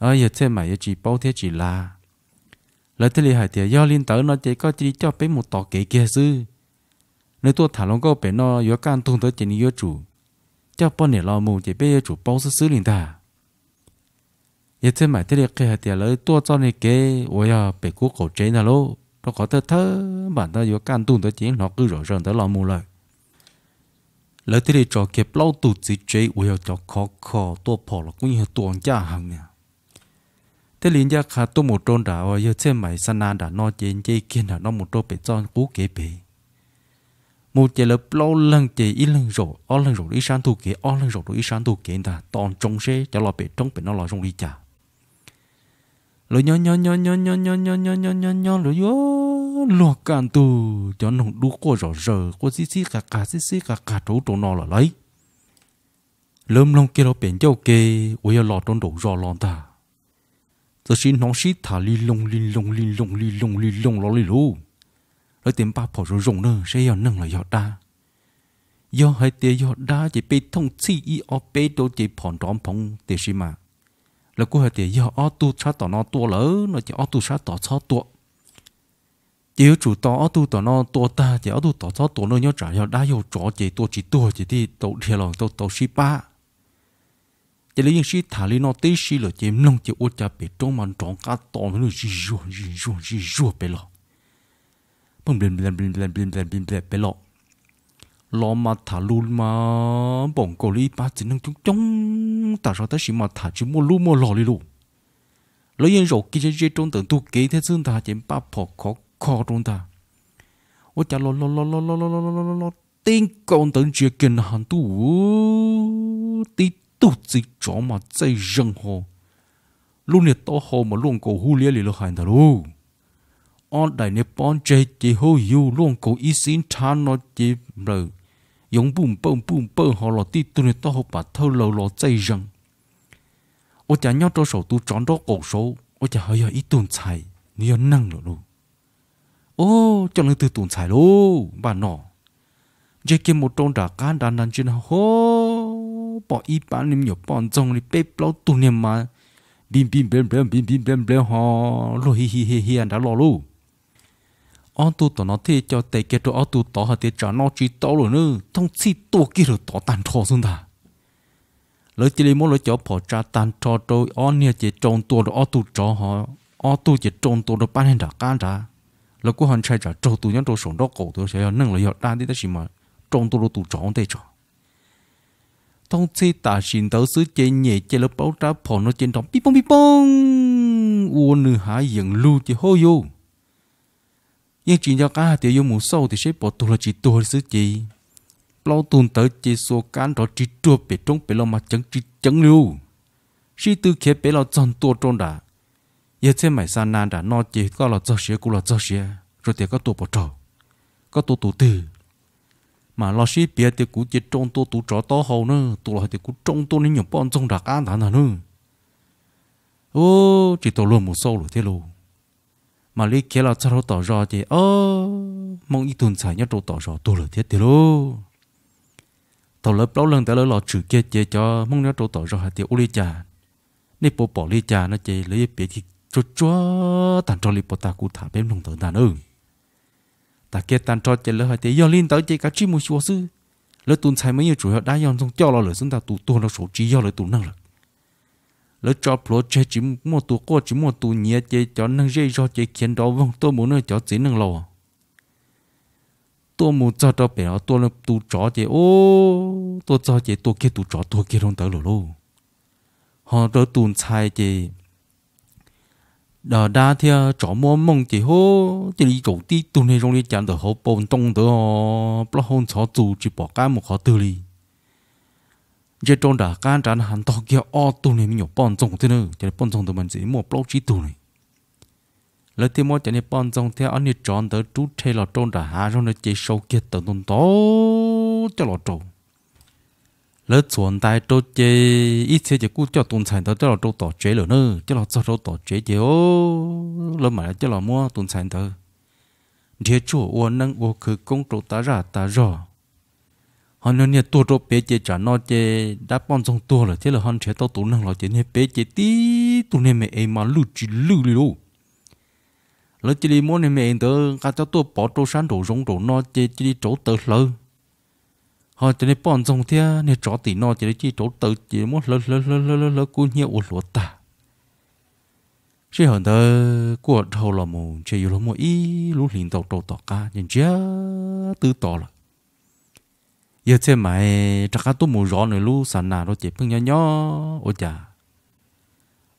Yawg Txhiaj mas yuav tsis paub thiab tsis lav. Lawv thiaj li hais tias, Yog li ntawd no ces koj cia li coj peb mus tos kev kiag xwb. Nws tuaj tham hluas nkauj pem no yuav kaj ntug ntawd ces nws yuav tsum coj poj niam los mus ces peb yuav tsum paub xwb xwb li ntag. Yawg Txhiaj Maim thiaj li qhia hais tias lawv tuaj txoj niag kev uas yog pem kuv qaum tsev ntag lauj, rau qhov thawj thawj npam ntawd yuav kaj ntug ntawd ces yeej hnov qw zom zaws ntawd los mus lawm. Lawv thiaj li tso kiag plaub tug txiv tsev uas yog cov khov kho tuaj phom los kuj yeej yog tua ncaj heev na. Thiaj li ncaj qha tuaj mus rau nram uas yawg Txhiaj Maim xa na nram no ces nce kiag nram no mus rau pem txoj qub kev pem. Mus ces lawv plaub leeg ces ib leeg zaum ob leeg zaum rau ib sab ntug kev, ob leeg zaum rau ib sab ntug kev ntag, tos ntsoov seb cov los pem roob pem no los zoo li cas. Lawv nyob nyob nyob nyob nyob nyob nyob nyob nyob nyob nyob lawv yuav luag kaj ntug, cov noog dub quaj zom zaws quaj xib xib qag qag xib xib qag qag rau ub rau no lawm lauj. Lawv mloog kiag los pem ncauj ke uas yog los rau nraum zos los ntag, txawm sis hnov sib tham li loo li loo li loo li loo li loo los li lauj. Lawv tias npaj phom zoo zoo na saib yog neeg los yog dab. Yog hais tias yog dab ces peb thooj txhij ib ob peb rau ces phom nrov nphoov, tiam sis mas lawv kuj hais tias yog ob tug sab tom no tua lawm no ces ob tug sab tod txhob tua. Ces yuav tsum tos ob tug tom no tua tag ces ob tug tod txhob tua na, nyob tsam yog dab yog tsov ces tua tsis tuag ces thiaj tau dhia los tau tau sib pab. Ces lawv yeej sib tham li no tib si lawm ces mloog ces ua cas pem roob mas nrov qab to ntawd, zig zuag zig zuag zig zuag pem los, peb los, los mas tham lus mas npaum nkaus li ib pab txiv neej coob coob tas zog tab sis mas tham tsis muaj lub muaj lo li lauj. Lawv yeej zaum kiag ze ze rau ntawm ntug kev thiab xwb ntag ces npaj phom khov kho rau ntag. Ua cas los los los los los los los los tib nkaus ntawd ntsia kiag na has ntuj, tib tug txiv tsov mas txaij zeeg ho, lub niag taub hau mas luaj nkaus hub liab li lawv hais ntag lauj. Ob daim niag pob ntseg ces hub yug luaj nkaus ib xib nrhab no ces nplawm yoov npuj npawj npuj npawj ho los tib tug niag taub hau pam thawj laws los txaij zeeg. Ua cas nyob rau saum tus tsov nraub qaum saud ua cas ho yog ib tug ntxhais, nws yog neeg lawm lauj. Ub, coj leej twg tus ntxhais lauj? Npaj no ntsia kiag mus rau nram qab nrad na ntsia na ho pom ib pab me nyuam poj ntxoog li peb plaub tug niag mas npi npi nplawv nplawv npi npi nplawv nplawv ho luag hi hi hi hia nrad los lauj. Ob tug tom no thiaj co tes kiag rau ob tug tod hais tias tsam no tsis tau lawm na, thooj txhij tua kiag rau tod tag nrho xwb ntag. Lawv cia li muab lawv cov phom tsa tag nrho rau ob niag ces rau ntua rau ob tug tsov ho ob tug ces rau ntua rau pab niag nram qab nrad. Lawv kuj ho ntshai tsam raug tus nyob rau saum nraub qaum tus xyov yog neeg los yog dab thiab tab sis mas rau ntua rau tus tsov ua ntej tso. Thooj txhij tam sim ntawd xwb ces nyem ces lawv plaub rab phom no ces nrov pib pooj pib pooj ua nws hav yeem lug ces hauj yug. Yeej tsis nco qab hais tias yuav mus xauj tias seb puas tuag los tsis tuag li xwb ces plaub tug ntawd ces xuas kab nrov ris ruag pem roob pem los mas ceev tsis ceev li lauj. Sib tw khiav pem los txog ntua rau nram yawg Txhiaj Maim xa na nram no ces koj los txog siav kuv los txog siav, tsuas tias koj tua puas raug, koj tua tus twg. Mas los sib piav tias kuv ces rau ntua tus tsov taub hau na, tus los hais tias kuv rau ntua niag nyuam poj ntxoog nram qab ntawd ntag na. Ub, tsis tau luag mus xauj lawm thiab lauj. Mam li khiav los txog rau tom zos ces ob, Hmoob ib tug ntxhais nyob rau tom zos tuag lawm thiab tiag lauj. Thaum lawv plaub leeg ntawd lawv los tshwm kiag ces cov Hmoob nyob rau tom zos hais tias ua li cas, nej puas pom li cas no ces lawv yeej piav tsuag tsuag tag nrho li puas tag kuv tham peb mloog ntawd ntag na. Tag kiag tag nrho ces lawv hais tias yog li ntawd ces kav tsij mus xyuas xwb. Lawv tus ntxhais mas yeej tsuas yog dab yog ntxoog coj los lawm xwb ntag, tus tuag rau saud tsis yog lawv tus neeg lawm. Lawv tso plhuav tseg tsis muaj tus quaj tsis muaj tus nyiav ces cov neeg zej zog ces khiav nrov voog tuaj mus na cov txiv neej laus. Tuaj mus txog rau pem os, tua tus tsov ces ub, tuaj txog ces tua kiag tus tsov tuag kiag rau ntawd lawm lauj. Ho lawv tus ntxhais ces dab thiab tsov muab mooj ces hu, cia li zaum tib tug niag zoo li cas ntawm hauv paus ntoo ntawd, plaub hau ntxhov txus tsis pom qab mus qhov twg li. Ntsia rau nram qab nrad na has ntog kiag ob tug niag me nyuam poj ntxoog thiab na, ces poj ntxoog ntawd mas ntxim muaj plaub tsib tug ne. Lawv thiaj muab cov niag poj ntxoog thiab ob niag tsov ntawd rub rhe los rau nram hav zoov na ces sau kiag tawm ntau ntau coj los rau. Lawv txhuam ntais rau ces ib txhia ces kuj coj tus ntxhais ntawd coj los rau tom tsev lawm na, coj los txog rau tom tsev ces lawv mam li coj los muab tus ntxhais ntawd nrhiav tshuaj ua neeb ua khawv koob rau tas zaj tas zog. Ho niag tuag rau pem ces tsam no ces dab poj ntxoog tuag lawm thiab lawv ho nrhiav tau tus neeg los ces niag pem ces tib tug niag me es mas lwj tsis lwj li lauj. lawv cia li muab niag me ntawd nqa coj tuaj pov rau sab nraum zoov nraum no ces cia li rauv taws hlawv. Ho cov niag poj ntxoog thiab niag tsov tim no ces lawv cia li rauv taws ces muab hlawv hlawv hlawv hlawv hlawv hlawv kub hnyiab ua hluav tag. Sij hawm ntawd kuj dhau los mus ntshe yuav luag muaj ib lub hlis ntau rau tom qab ces ntsiag twb to lawm. Yawg Txhiaj Maiv rov qab tuaj mus zov nws lub xa nas rau ces pheej nyob nyob ua cas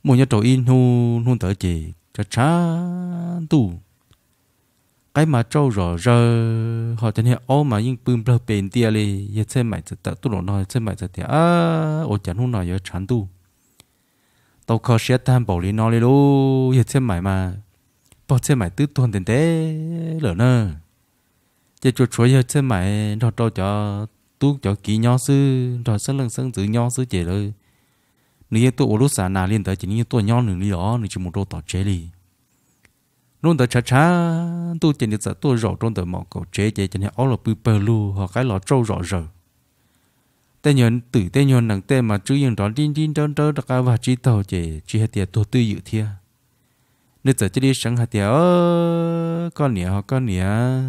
muaj nyob rau ib hnub, hnub ntawd ces tshav tshav ntuj, qaib mas tsauj zom zaws ho cov niag aub mas yeej pw nplawg pes ntia li. Yawg Txhiaj Maiv txawm tawm tuaj los no, Txhiaj Maiv txawm tias, Ua cas hnub no yuav tshav ntuj tau kho siab tag npaum li no li lauj? Yawg Txhiaj Maiv mas pog Txhiaj Maiv twb tuag ntev ntev lawm na. Ces tsuas tshuav yawg Txhiaj Maiv nrog rau cov tub cov kiv nyob xwb, nrog xeeb leej xeeb ntxwv nyob xwb ces lawv, nws yeej tuaj ua lub xa nas li ntawd ces nws yeej tuaj nyob nws li os, nws tsis mus rau tom tsev li. Hnub ntawd tshav tshav ntuj ces nws txawm tuaj zaum rau ntawm mom kaum tsev ces cov niag aub los pw pawg lug ho qaib los tsauj zom zaws. Tej nyuag twm tej nyuag nees tej mas tswb yeej nrov nrib nrib nrawb nrawb rov qab vag tsib taug ces tsis hais tias tuag twj ywm thiab. Nws txawm cia li seev hais tias, Koj niam ho koj niam,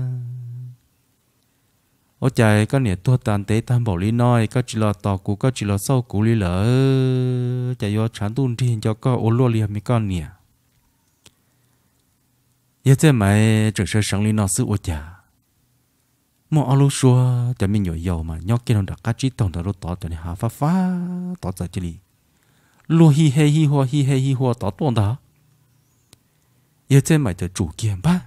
ua cas koj niam tuag tas ntev tag npaum li no koj tsis los tos kuv, koj tsis los xauj kuv li lawm? Cas yuav tshav ntuj nrig nco koj ua luaj li me koj niam? Yawg Txhiaj Maiv tseem sawv seev li no xwb ua cas muaj ob lub suab cov me nyuam yaus mas nyob kiag rau nram qab tsib taug ntawd rau tod, cov niag hav fab fab tod txawm cia li luag hij he hij hua hij he hij hua tod tuaj ntag. Yawg Txhiaj Maiv txawm tsum kiag npab,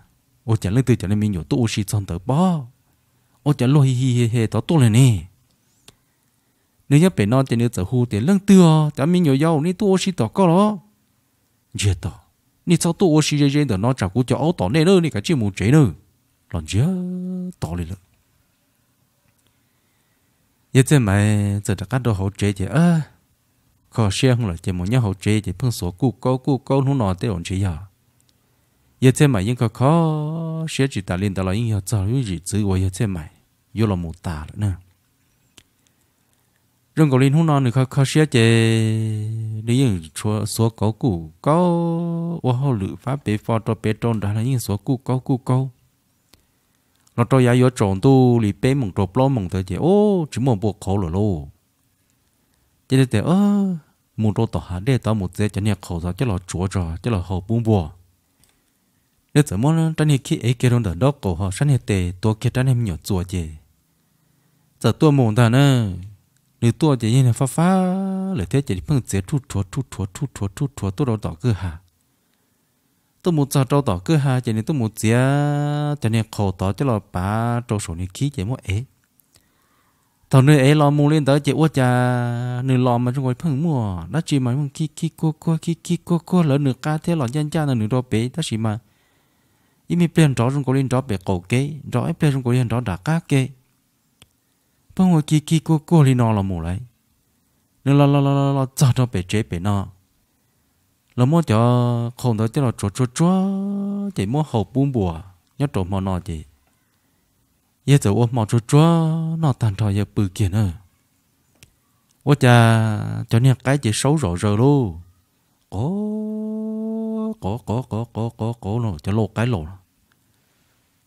ua cas leej twg cov niag me nyuam tuaj ua si txog ntawd pob, ua cas luag hij hij he he tod tuaj li ne? Nws nyob pem no ces nws txawm hu tias, Leej twg os, cov me nyuam yaus, nej tuaj ua si tom koj los? Ntsiag to, nej txhob tuaj ua si ze ze ntawm no tsam kuv cov aub tom nej na, nej kav tsij mus tsev na. Los ntsiag to li lawm. Yawg Txhiaj Maiv txawm rov qab rau hauv tsev ces kho siab heev lawm ces mus nyob hauv tsev ces pheej xuav kuj kaub kuj kaub hnub no tej zaum ntshe yog. Yawg Txhiaj Maiv yeej kho kho siab tsis tas li ntawd los yeej yog txog lub zim txwv uas Yawg Txhiaj Maiv yuav los mus tas lawm na. Zoo nkaus li hnub no nws kho kho siab ces nws yeej xuav kauv kuj kaub ua hauj lwm fab pem fo rau pem rau nrad los yeej xuav kuj kaub kuj kaub. Los rau yav yuav tsaus ntuj li peb moos rau plaub moos ntawd ces ub tsis muaj npua qhauv lawm lauj. Ces nws tias, Mus rau tom hav dej tod mus txiav cov niag qhaus tod coj los tsuav tso coj los hau pub npua. Nws txawm muab rab niag khib ev kiag rau ntawm nraub qaum ho sab niag tes tuav kiag rab niag me nyuam txuas ces txawm tuaj mus ntag na. Nws tuaj ces yeej fab fab lawm thiab ces pheej txiav rhuj rhuav rhuj rhuav rhuj rhuav rhuj rhuav tuaj rau tom kwj ha. Tuaj mus txog rau tom kwj ha ces nws tuaj mus txiav cov niag qhaus tod coj los pav rau saum niag khib ces muab ev. Thaum nws ev los mus li ntawd ces ua cas nws los mas zoo nkaus pheej muaj dab tsi mas muaj khib khib kuag kuag khib khib kuag kuag lawv nws qab thiab los ncaj ncaj ntawm nws rau pem tab sis mas ib me pliag nrov zoo nkaus li nrov pem qaum kev, nrov ib pliag zoo nkaus li nrov nram qab kev. Pheej ua khib khib kuag kuag li no los mus lauj. Nws los los los los txog rau pem tsev pem no, los muab cov qhaus ntawd coj los tsuav tsuav tsuav ces muab hau pub npua. Nyob rau hmo no ces yawg txawm ua hmo tsuag tsuag noj tag nrho yawg pw kiag na. Ua cas cov niag qaib ces saub zom zaws lauj, qov qov qov qov qov qov qov no cov lau qaib laus los,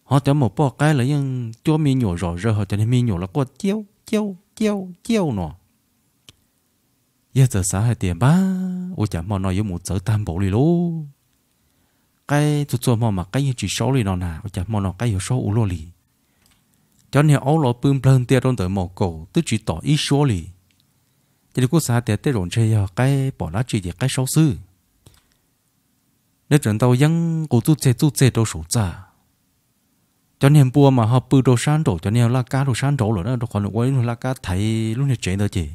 ho cov maum poj qaib los yeej cuab me nyuam zom zaws ho cov niag me nyuam los quaj ciauj ciauj ciauj ciauj no. Yawg txawm xav hais tias npab ua cas hmo no yuav mus txawv tag npaum li lauj. Qaib txhua txhua hmo mas qaib yeej tsis saub li no na, ua cas hmo no qaib yuav saub ua luaj li. Cov niag aub los pw nplawg ntia rau ntawm maum kaum twb tsis tom ib suab li. Ces nws kuj xav tias tej zaum ntshe yog qaib pom dab tsi ces qaib saub xwb. Nws tseem ntau yeeb qus txuj txeg txuj txeg rau saum txaj. Cov niag npua mas ho pw rau sab nraum, cov niag laj kab rau sab nraud lawm na, rau qhov nws ua ib lub laj kab thaiv lub niag tsev ntawd ces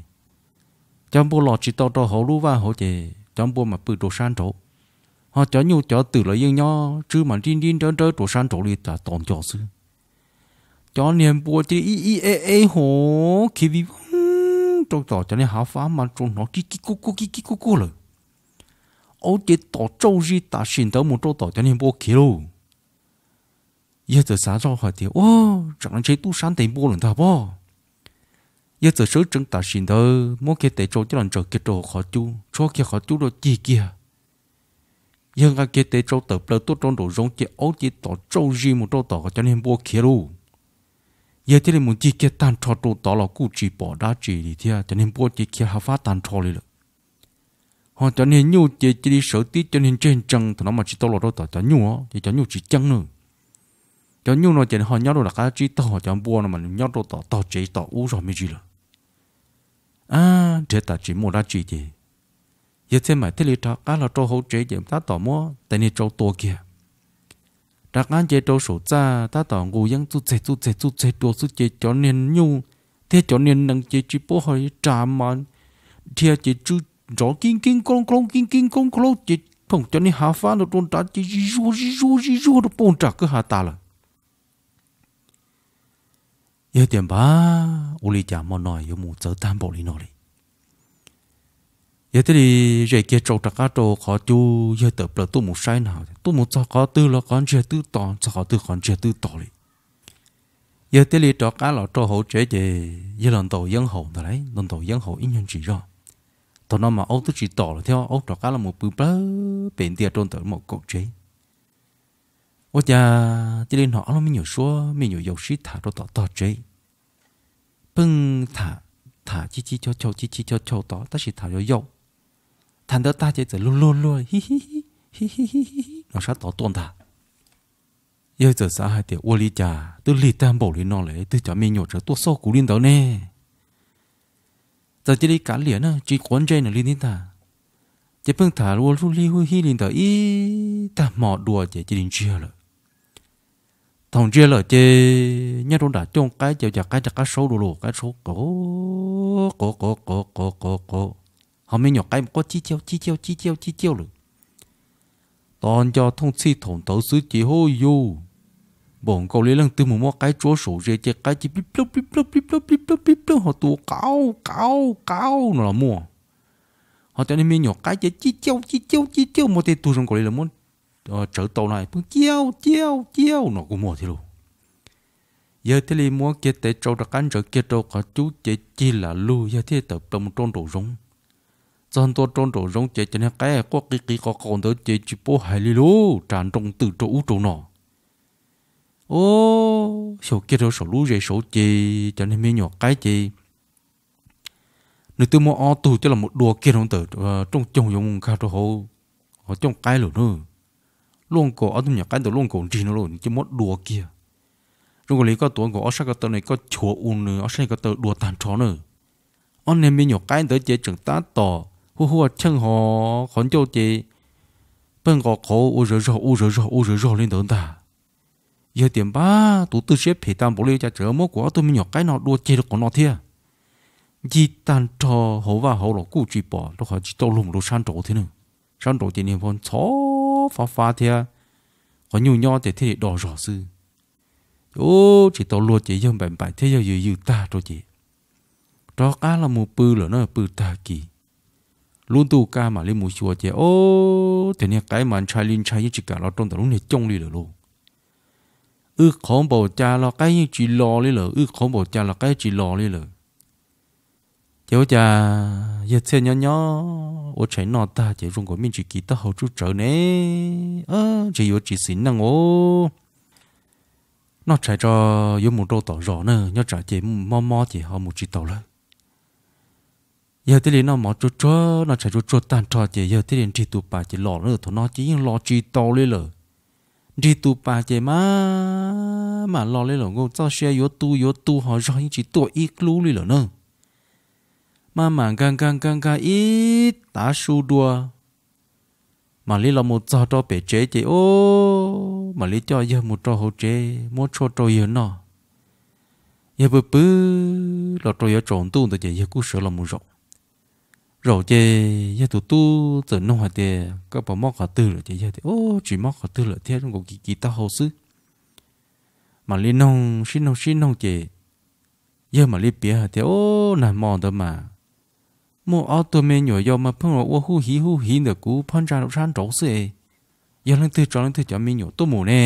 cov npua los tsis tau rau hauv lub vaj hauv ces cov npua mas pw rau sab nraud. Ho cov nyuj cov twm los yeej nyob tswb mas nrib nrib nrawb nrawb rau sab nraud li tas tos nco xwb. Cov niag npua cia li ib ib eb eb hov khiav vij voog rau tom cov niag hav fab mas tsuas hnov kib kib kuj kuj kib kib kuj kuj lawm. Aub ces tom tsauj zis tam sim ntawd mus rau tom cov niag npua khiav lauj. Yawg txawm xav zoj hais tias, Ua, tsam no ntshe tub sab ntes npua lawm ntag pob. Yawg txawm sawv tsees tam sim ntawd muab kiag tes tsau coj los ntsaws kiag rau hauv qhov cub, tshuab kiag qhov cub rau cig kiag. Yawg nqa kiag tes tsau tawm plaws tuaj rau nraum zoov ces aub ces tom tsauj zis mus rau tom cov niag npua khiav lauj. Yawg thiaj li mus ncig kiag tag nrho rau tod los kuj tsis pom dab tsi li thiab, cov niag npua ces khiav hav fab tag nrho li lawm. Ho cov niag nyuj ces cia li sawv tib cov niag ntseg ntsees, thaum no mas tsis tau los rau tom cov nyuj, ces cov nyuj tsis ceeb na. Cov nyuj no ces ho nyob rau tom qab tsib taug, cov npua no mas nyob rau tom tog tsev tom ub zog me ntsis lawm. Ab, nrhiav tas tsis muaj dab tsi ces yawg Txhiaj Maim thiaj li rov qab los rau hauv tsev ces tab tom muab tais niag tsau tua kiag, rov qab nce rau saum txaj tab tom nqus yeeb txuj txeg txuj txeg txuj txeg dua xwb ces cov niag nyuj thiab cov niag nees ces tsis paub hais ras mas dhia ces tsw nrov kib kib nkauj nkauj kib kib nkauj nkauj ces phoom cov niag hav fab ntawd rau nrad ces zig zuag zig zuag zig zuag rau puag nram kwj ha tas lawm. Yawg tias npab, ua li cas hmo no yuav mus txawv tag npaum li no li. Yawg thiaj li zes kiag tsau rov qab rau qhov cub, yawg tawm plaws tuaj mus saib na, tuaj mus txog qhov twg los qhov ntsiag twb to, txog qhov twg qhov ntsiag twb to li. Yawg thiaj li rov qab los rau hauv tsev ces yawg los ntaus yeeb haus ntag lauj, los ntaus yeeb haus ib nyuag ntsis zog. Thaum no mas aub twb tsis tom lawm thiab, aub rov qab los mus pw plawg pem ntias rau ntawm maum kaum tsev. Ua cas cia li hnov ob lub me nyuam suab me nyuam yaus sib tham rau tom tog tsev. Pheej tham, tham chib chib chau chau chib chib chau chau tod tab sis tham yau yau. Tham ntawd tag ces txawm luag luag luag hi hi hi hi hi hi no sab tod tuaj ntag. Yawg txawm xav hais tias ua li cas twb lig tag npaum li no lawm twb cov me nyuam tseem tuaj xauj kuv li ntawd ne. Txawm cia li kav liam na tsis quav ntsej nws li thiab ntag. Ces pheej tham ua luj lig huj hib li ntawd ib tag hmo dua ces cia li ntsiag lawm. Thaum ntsiag lawm ces nyob rau nram cooj qaib ces cas qaib rov qab saub dua los qaib saub qov qov qov qov qov qov, ho me nyuam qaib mus quaj cib ciauj cib ciauj cib ciauj cib ciauj lawm. Tos nco thooj txhij thaum ntawd xwb ces hauj yus, npaum nkaus li leej twg mus muab qaib tsuab saum zes ces qaib ces plib plaug plib plaug plib plaug plib plaug plib plaug ho tu qauv qauv qauv no los muaj. Ho cov niag me nyuam qaib ces cib ciauj cib ciauj cib ciauj muaj tej tug zoo nkaus li lawv muab tsawv tau no pheej ciauj ciauj ciauj no kuj muaj thiab lauj. Yawg thiaj li muab kiag tes tsau rov qab ntsaws kiag rau qhov cub ces cig lam lug yawg thiaj tawm plaws mus rau nraum zoov. Txog ntua rau nraum zoov ces cov niag qaib quaj qiv qiv qos qaus ntawd ces tsis paub hais li lauj, ras nroo twm rau ub rau no. Ub, xyaum kiag rau saum lub zes saud ces cov niag me nyuam qaib ces nws twb muab ob tug coj los dua kiag rau ntawm rooj coog yuav mus nkag rau hauv qhov cooj qaib lawm na. Luaj nkaus ob tug me nyuam qaib ntawd luaj nkaus nrig no lawm nws cia muab dua kiag. Zoo nkaus li koj tuav nkaus ob sab ko taw no koj chuav u nws ob sab ko taw dua tag nrho na. Ob niag me nyuam qaib ntawd ces tseem tab tom huaj huaj cheej ho qhov ncauj ces pheej nqos qhauv ua zawv zog ua zawv zog ua zawv zog li ntawd ntag. Yawg tias npab, tus twg siab phem tag npaum li cas tseem muab kuv ob tug me nyuam qaib no dua ceg rau qhov no thiab. Ncig tag nrho hauv vaj hauv los kuj tsis pom rau qhov tsis tau luag mus rau sab nraud thiab na. Sab nraud ces niag ntxhov fab fab thiab qhov nyuj nyob ces thiaj li do zog xwb. Ub, tsis tau luag ces yawg npaim npaim thiab yawg yws yws tag rau ces rov qab los mus pw lawm na, pw tag kis. Lub ntuj kaj mam li mus xyuas ces ob tug niag qaib mas ntshai li ntshai yeej tsis kam los rau ntawm lub niag cooj li lawm lauj. Wb qhov npaum cas los qaib yeej tsis los li lawm, wb qhov npaum cas los qaib tsis los li lawm. Ces ua cas yawg Txhiaj nyob nyob ua tshais noj tag ces zoo nkaus me ntsis kiv taub hau tsub tsawv ne, ntshe yuav tsis xis neej os. Noj tshais tso, yuav mus rau tom zos na, nyob tsam ces mob mob ces ho mus tsis tau lawm. Yawg thiaj li noj mov tsuag tsuag noj tshais tsuag tsuag tag nrho ces yawg thiaj li nrig tus pas ces los lawm. Thaum no ces yeej los tsis tau li lawm. Nrig tus pas ces maj mam los li lawm, nkaus txoj sia yuav tu yuav tu ho zog yeej tsis tuaj ib lub li lawm na. Maj mam nkag nkag nkag nkag ib tav su dua, mam li los mus txog rau pem tsev ces ub, mam li coj yawg mus rau hauv tsev muab tshuaj rau yawg noj. Yawg pw pw los rau yuav tsaus ntuj ntawd ces yawg kuj sawv los mus zaum. Zaum ces yawg tus tub txawm nug hais tias koj puas mob qhov twg lawm ces yawg tias ub, tsis mob qhov twg lawm thiab, zoo nkaus kiv kiv taub hau xwb. Mam li noog sib noog sib noog ces yawg mam li piav hais tias ub, nag hmo ntawd mas muaj ob tug me nyuam yaus mas pheej los ua huj hiv huj hiv ntawm kuv phab ntsa sab nraud xwb es yog leej twg tso leej twg cov me nyuam tuaj mus ne.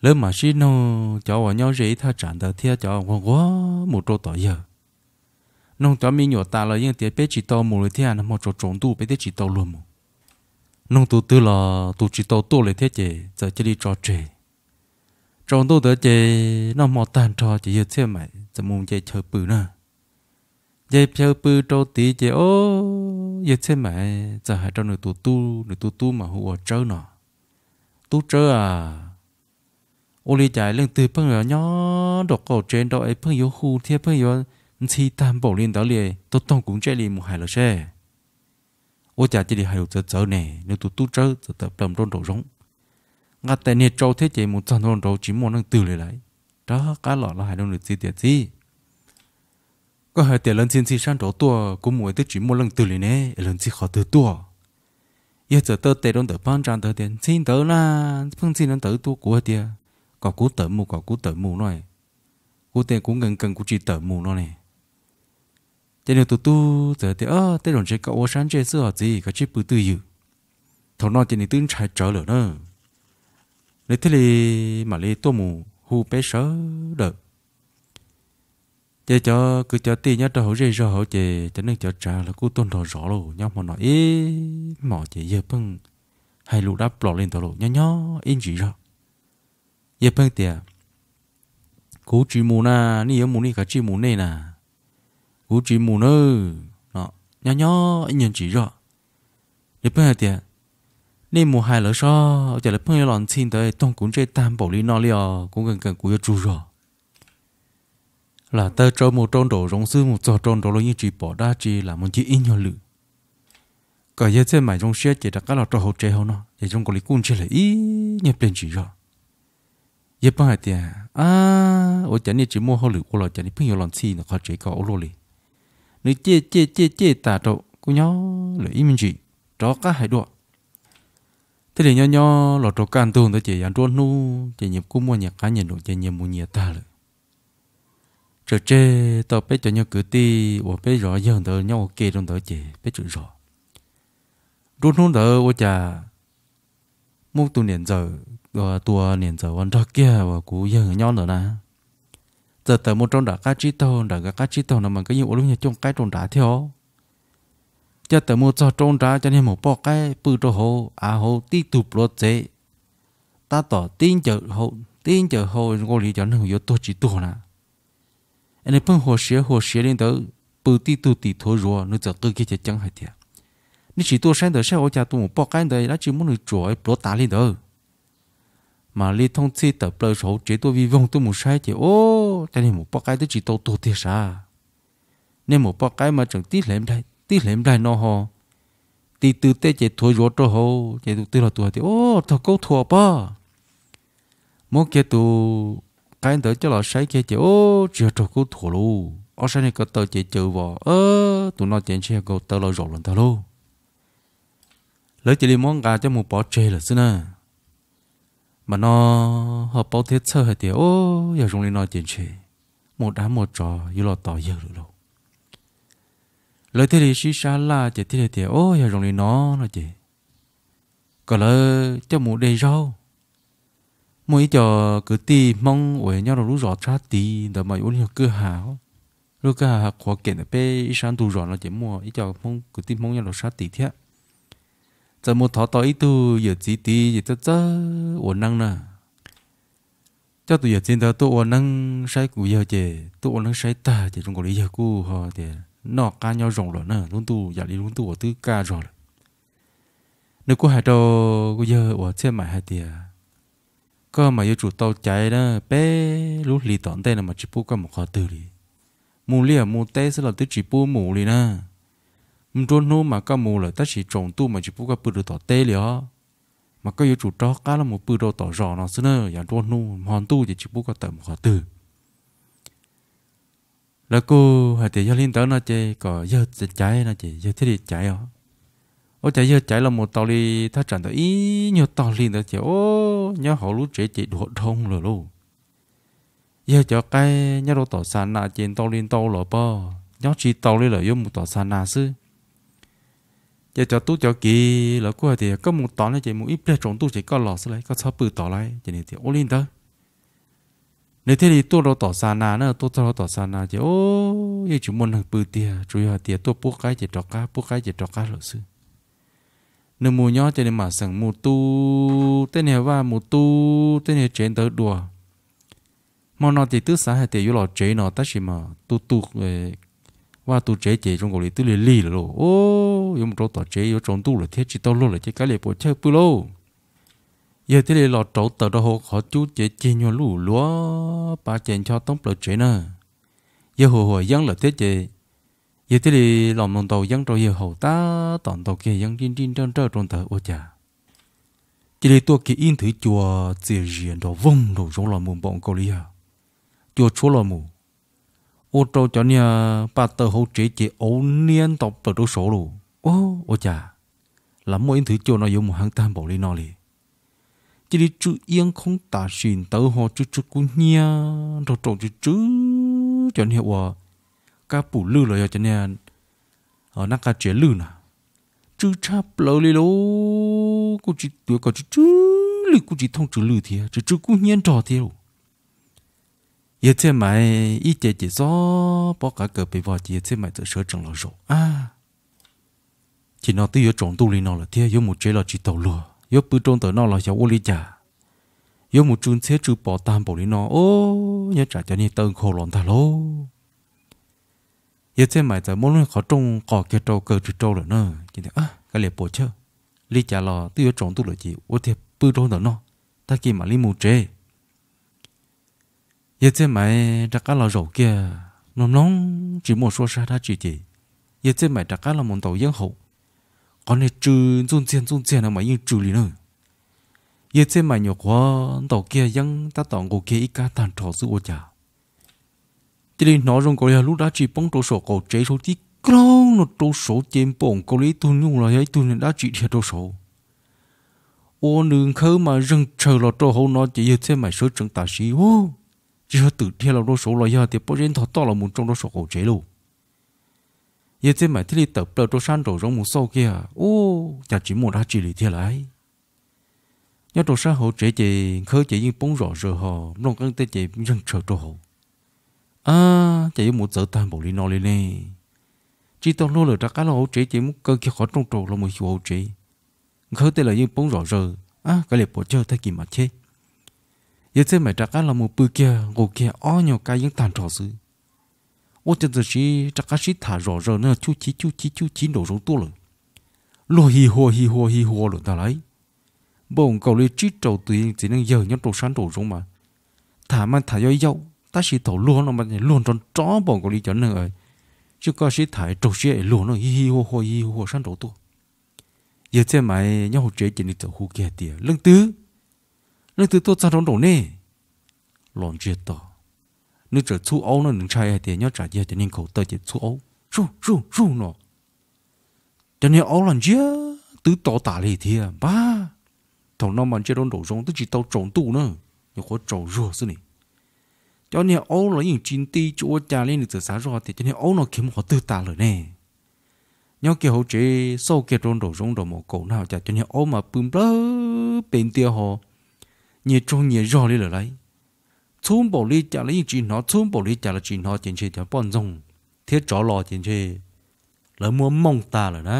Lawv mam sib noog cov uas nyob ze ib thaj tsam ntawd thiab cov nquag nquag mus rau tom yawg. Noog cov me nyuam tas los yeej tias peb tsis tau mus li thiab, nag hmo tsaus tsaus ntuj peb twb tsis tau luag mus. nug tus twg los tus tsis tau tuaj li thiab ces txawm cia li tso tseg. Tsaus ntuj ntawd ces noj hmo tag nrho ces yawg Txhiaj Maim txawm mus nce chaw pw na. Nce chaw pw rau tid ces o, yawg Txhiaj Maim txawm hais rau nws tus tub, nws tus tub mas hu ua Tsawb no, Tub Tsawb a, ua li cas leej twg pheej yuav nyob nraum qaum tsev nraud es pheej yuav hu thiab pheej yuav ntxhi tag npaum li ntawd li, tuaj toog kuv ntsej li mus hais lawv seb. Ua cas cia li hais lus txawv txawv ne? Nws tus tub Tsawb txawm tawm plaws rau nraum zoov, nqa tes niag tsau thiab ces mus txog nraum nraud tsis muaj leej twg li lawm. Rov qab los los hais rau nws txiv tias, Txiv, koj hais tias lawv ntxhi ntxhi sab nraud tuaj, kuv mus es twb tsis muaj leej twg li ne, es lawv ntxhi qhov twg tuaj? Yawg txawm taw tes rau ntawm phab ntsa ntawd tias, Ntxhi ntawd na, pheej ntxhi ntawd tuaj, kuv hais tias kom kuv tawm mus, kom kuv tawm mus no, kuv tias kuv nkees nkees kuv tsis tawm mus no ne. Ces nws tus tub txawm tias, Tej zaum ntshe koj ua sab ntsej xwb os txiv, koj tsis pw twj ywm. Thaum no ces nws twb ntshai tsawv lawm na, nws thiaj li mam li tuaj mus hu peb sawv daws. Ces cov kwv cov tij nyob rau hauv zej zog hauv ces cov neej cov tsav los kuj tuaj nrog zov lauj. Nyob hmo no ib hmos ces yawg pheej hais lus dab plos li ntawd los nyob nyob ib ntsis zog, yawg pheej tias, Kuv tsis mus na, nej yuav mus nej kav tsij mus nej na, kuv tsis mus nawb no. Nyob nyob ib nyuag ntsis zog, nws pheej hais tias, Nej mus hais lawv seb, ces lawv pheej yuav los ntxhi ntawd toog kuv ntsej tag npaum li no li os, kuv nkees nkees kuv yuav tsug zog. Lam taw tsau mus rau nraum zoov xwb, mus txog rau nraud los yeej tsis pom dab tsi, lam mus ncig ib nyuag lwm kom yawg Txhiaj Maim zoo siab ces rov qab los rau hauv tsev hauv no, ces zoo nkaus li kuj ntsiag lawm ib nyuag pliag ntsis zog. Yawg pheej hais tias, Ab, ua cas nej tsis muaj hauj lwm ua los cas nej pheej yuav los ntxhi ntawm qhov tsev ko ua luaj li? Nws ciaj ciaj ciaj ciaj tas rau kuj nyob lawm ib me ntsis, rov qab hais dua. Thiaj li nyob nyob los rau kaj ntug ntawd ces yav nruab hnub ces nyias kuj muaj nyias qab nyias num ces nyias mus nyias tag lawm. Txawm tseg tau peb cov nyuag kwv tij uas peb zov yawg ntawd nyob ua ke rau ntawd ces peb tseem zov. Nruab hnub ntawd ua cas muaj tus niam ntxawm, tus niam ntxawm uas nrog kiag uas kuv yawg nyob ntawd na, txawm tawm mus rau nram qab tsib taug, nram nkawd qab tsib taug no mas nkawd yeej ua lub nyuag cooj qaib rau nrad thiab os. Cas tawm mus txog rau nrad cov niag maum poj qaib pw rau hauv av hauv tib tug pluav txev, tab tom tib ncaws hau, tib ncaws hau zoo nkaus li cov neeg yuav tuag tsis tuag na. Es nws pheej huas siav huas siav li ntawd, pw tib tug tim thuav zuav, nws txawm qw kiag ceev ceev hais tias, Nej tsis tuaj saib ntawd saib ua cas tus maum poj qaib ntawd dab tsi muab nws tsuam pluav tas li ntawd. Mam li thooj txhij tawm plaws saum hauv tsev tuaj vij voog tuaj mus saib ces, o, cas niag maum poj qaib twb tsis tau tuag tiag sav. Niag maum poj qaib mas tseem tib hle nplaig no ho, ti tw tej ces thuav zuav rau hauv ces tus twg los tus hais tias, O, raug kaub thuas pob. Muab kiag tus qaib ntawd coj los saib kiag ces, o, tsis yog raug kaub thuas lauj, ob sab niag ko taw ces caws vos, tus no ces ntshe yog nkaus taw los zaum los ntag lauj. Lawv cia li muab nqa coj mus pov tseg lawm xwb na. Mas no ho paub thiab txhawj hais tias, O, yog zoo li no ces ntshe muaj dab muaj tsov yuav los tos yawg lawm lauj. Lawv thiaj li sib sab laj ces thiaj li tias, O, yog zoo li no no ces kom lawv coj mus de zaub. Muaj ib co kwv tij Hmoob uas nyob rau lub zos sab tid ntawd mas ua lub nyuag kwj ha, lub kwj ha qhuav kem ntawm peb ib sab ntug zos no ces muaj ib co Hmoob, kwv tij Hmoob nyob rau sab tid thiab. Txawm mus thov tau ib tug yawm txiv tid ces txawj txawj ua neeb na. Coj tus yawm txiv ntawd tuaj ua neeb saib kuv yawg ces tuaj ua neeb saib tag ces zoo nkaus li yawg kuj ho tias noj qab nyob zoo lawm na, lub ntuj yam li lub ntuj uas twb kaj zog lawm. Nws kuj hais rau kuv yawg uas Txhiaj Maim hais tias, Koj mas yuav tsum tau caiv na, peb lub hlis tom ntej no mas tsis pub koj mus qhov twg li. Mus liaj mus teb xwb los twb tsis pub mus li na. Nruab hnub mas koj mus lawm tab sis tsaus ntuj mas tsis pub koj pw rau tom teb li os. Mas koj yuav tsum rov qab los mus pw rau tom zos no xwb na, yav nruab hnub hmo ntuj ces tsis pub koj tawm mus qhov twg. Lawv kuj hais tias yog li ntawd no ces kom yawg caiv no ces yawg thiaj li caiv os. Ua cas yawg caiv los mus tau li thaj tsam ntawd ib nyuag tog hli ntawd ces, o, nyob hauv lub tsev ces dhuav dhoo lawm lauj. Yawg cov qaib nyob rau tom xa nas ces ntau li ntau los pog nyob tsis tau li lawm, yuav mus tom xa nas xwb. Ces cov tub cov kiv lawv kuj hais tias, Koj mus tod no ces mus ib pliag tsaus ntuj ces koj los xwb lauj, koj txhob pw tod lauj. Ces nws tias, Ua li ntawd. Nws thiaj li tuaj rau tom xa nas na, tuaj txog rau tom xa nas ces, o, yeej tsis muaj neeg pw tiag, tsuas yog hais tias tuaj pub qaib ces rov qab, pub qaib ces rov qab lawm xwb. Nws mus nyob ces nws mam xeem mus tu tej niag vaj, mus tu tej niag tsev ntawd dua. Hmo no ces twb xav hais tias yuav los tsev no tab sis mas tu tu vaj tu tsev ces zoo nkaus li twb lig lig lawm lauj. Yuav mus rau tom tsev yuav tsaus ntuj lawm thiab tsis tau luag lawm ces kav liam puas chawj pw lauj. Yawg thiaj li los rauv taws rau hauv qhov cub ces cig nyuag lub luav pa ces ncho toob plaws tsev na. Yawg huam huam yeeb lawm thiab ces yawg thiaj li los mus ntaus yeeb rau yawg haus, tab tom ntaus kiag yeeb nrij nrij nrawj nrawj rau ntawd ua cas cia li tuaj kiag ib nthwv cua txias zias nrov voog nraum zoov los mus npaum nkaus li yog cua tshuab los mus, ua rau cov niag pa taws hauv tsev ces auv niab nto plaws rau saud lauj. Ua cas lam muaj ib nthwv cua no yuav mus heev tag npaum li no li. Cia li tsw iab khoob tam sim ntawd ho tsw tsw kub hnyiab nrog rau tsw tsw cov niag ua kab pum lwj los yog cov niag nab qa tsiav lwj na, tsw tshaj plaws li lauj. Kuj tsis tuav kom tsw tsw lwj kuj tsis thooj tsw lwj thiab, tsw tsw kub hnyiab nrog thiab lauj. Yawg Txhiaj Maiv ib ce ces xob pob qav kaws pes vog ces Yawg Txhiaj Maiv txawm sawv tsees los zaum a. Ces no twb yuav tsaus ntuj li no lawm thiab yuav mus tsev los tsis taus luag, yuav pw rau ntawm no los xyov ua li cas, yuav mus tsw ntxhiab tsw pos tag npaum li no, o, nyob tsam cov niag taw nkhaus los ntag lauj. Yawg Txhiaj Maiv txawm muab lub qhov rooj qos kiag rau kaw rwg rau lawm na, ces kav liam puas chawj, li cas los twb yuav tsaus ntuj lawm ces ua tiag pw rau ntawm no, tag kis mam li mus tsev. Yawg Txhiaj Maiv rov qab los zaum kiag mloog mloog tsis muaj suab sab dab tsi ces Yawg Txhiaj Maiv rov qab los mus ntaus yeeb haus. Qhov niag tsw ntxuj ntxiag ntxuj ntxiag no mas yeej tsw li na. Yawg Txhiaj Maiv nyuam qhuav ntaus kiag yeeb tab tom nqus kiag ib kab tag nrho xwb ua cas cia li hnov zoo nkaus yog lub dab tsi poob rau saum qaum tsev saud tib kaug no rau saud ces npaum nkaus li ib tug nyuj los yog ib tug dab tsi dhia rau saud. Ua nws nkhawb mas zeeg tshaws los rau hauv no ces Yawg Txhiaj Maiv sawv tsees tam sim, tsis yog twm dhia los rau saud los yog tias pob zeb ntog toj los mus tsoo rau saum qaum tsev lauj. Yawg Txhiaj Maiv thiaj li tawm plaws rau sab nraum zoov mus xauj kiag, u, cas tsis muaj dab tsi li thiab lauj. Nyob rau sab hauv tsev ces nkhawb ces yeej poob zom zaws ho nplooj qeeb tej ces zeeg tshaws rau hauv. A, ces yuav mus txawv tag npaum li no li ne. Tsis tau luag lawm, rov qab los hauv tsev ces muab kaw kiag qhov rooj rau los mus xyuas hauv tsev. Nkhawb tej los yeej poob zom zaws, a, kav liam puas chawj tag kis mam cheb. Yawg Txhiaj Maiv rov qab los mus pw kiag nqus kiag ob nyuag kab yeeb tag nrho xwb. Ua cas txawm sis rov qab sib tham zom zaws no, chuj chib chuj chib chuj chib nraum zoov tuaj lawm. Luag hi hua hi hua hi hua lawm ntag lauj. Npaum nkaus li tsib rau tus txiv neej yawg nyob rau sab nraum zoov mas tham mas tham yau yau, tab sis thaum luag no mas luag nrov nrov npaum nkaus li cov neeg, tsis koj sib tham raug siab es luag no hi hi hua hua hi hua sab nraud tuaj. Yawg Txhiaj Maiv nyob hauv tsev ces nws txawm hu kiag tias, leej twg, leej twg tuaj txog rau nraum nej? Los ntsiag to. Nws txawm txhub aub no, nws ntshai hais tias nyob tsam yog cov niag nkhaus taw ces txhub aub suj suj suj no, cov niag aub los ntsiag twb to tas li thiab npab. Thaum no mas ntsia rau nraum zoov twb tsis tau tsaus ntuj na, nyuam qhuav tsaus zuag xwb ne. Cov niag aub los yeej tsis nti tsis ua cas li, nws txawm xav zoj tias cov niag aub no khiav mus qhov twg tas lawm ne. Nyob kiag hauv tsev xauj kiag rau nraum zoov nraum mos kaum na cas cov niag aub mas pw nplawg pes ntia ho nyias tsaug nyias zog li lawm lauj. Txhub npaum li cas los yeej tsis hnov, txhub npaum li cas los tsis hnov, ces ntshe cov poj ntxoog thiab tsov los ces ntshe lawv muab mooj tas lawm na.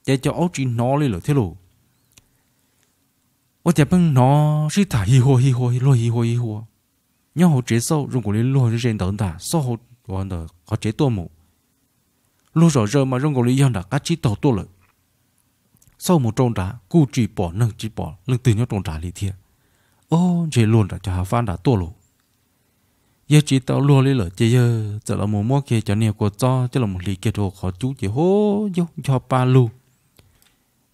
Ces cov aub tsis hnov li lawm thiab lauj. Ua cas pheej hnov sib tham hi hua hi hua, luag hi hua hi hua. Nyob hauv tsev xauj zoo nkaus li luag ze ntawd ntag, xauj ntawm qhov tsev tuaj mus. Luag zom zaws mas zoo nkaus li yog nram qab tsib taug tuaj lawm. Xauj mus rau nrad kuj tsis pom neeg tsis pom leej twg nyob rau nrad li thiab. Ob, ntshe luag nram cov hav fab nrad tuaj lauj. Yawg tsis tau luag li lawm ces yawg txawm los mus muab kiag cov niag kua txob coj los hliv kiag rau qhov cub ces hu, yawg ncho pa lug.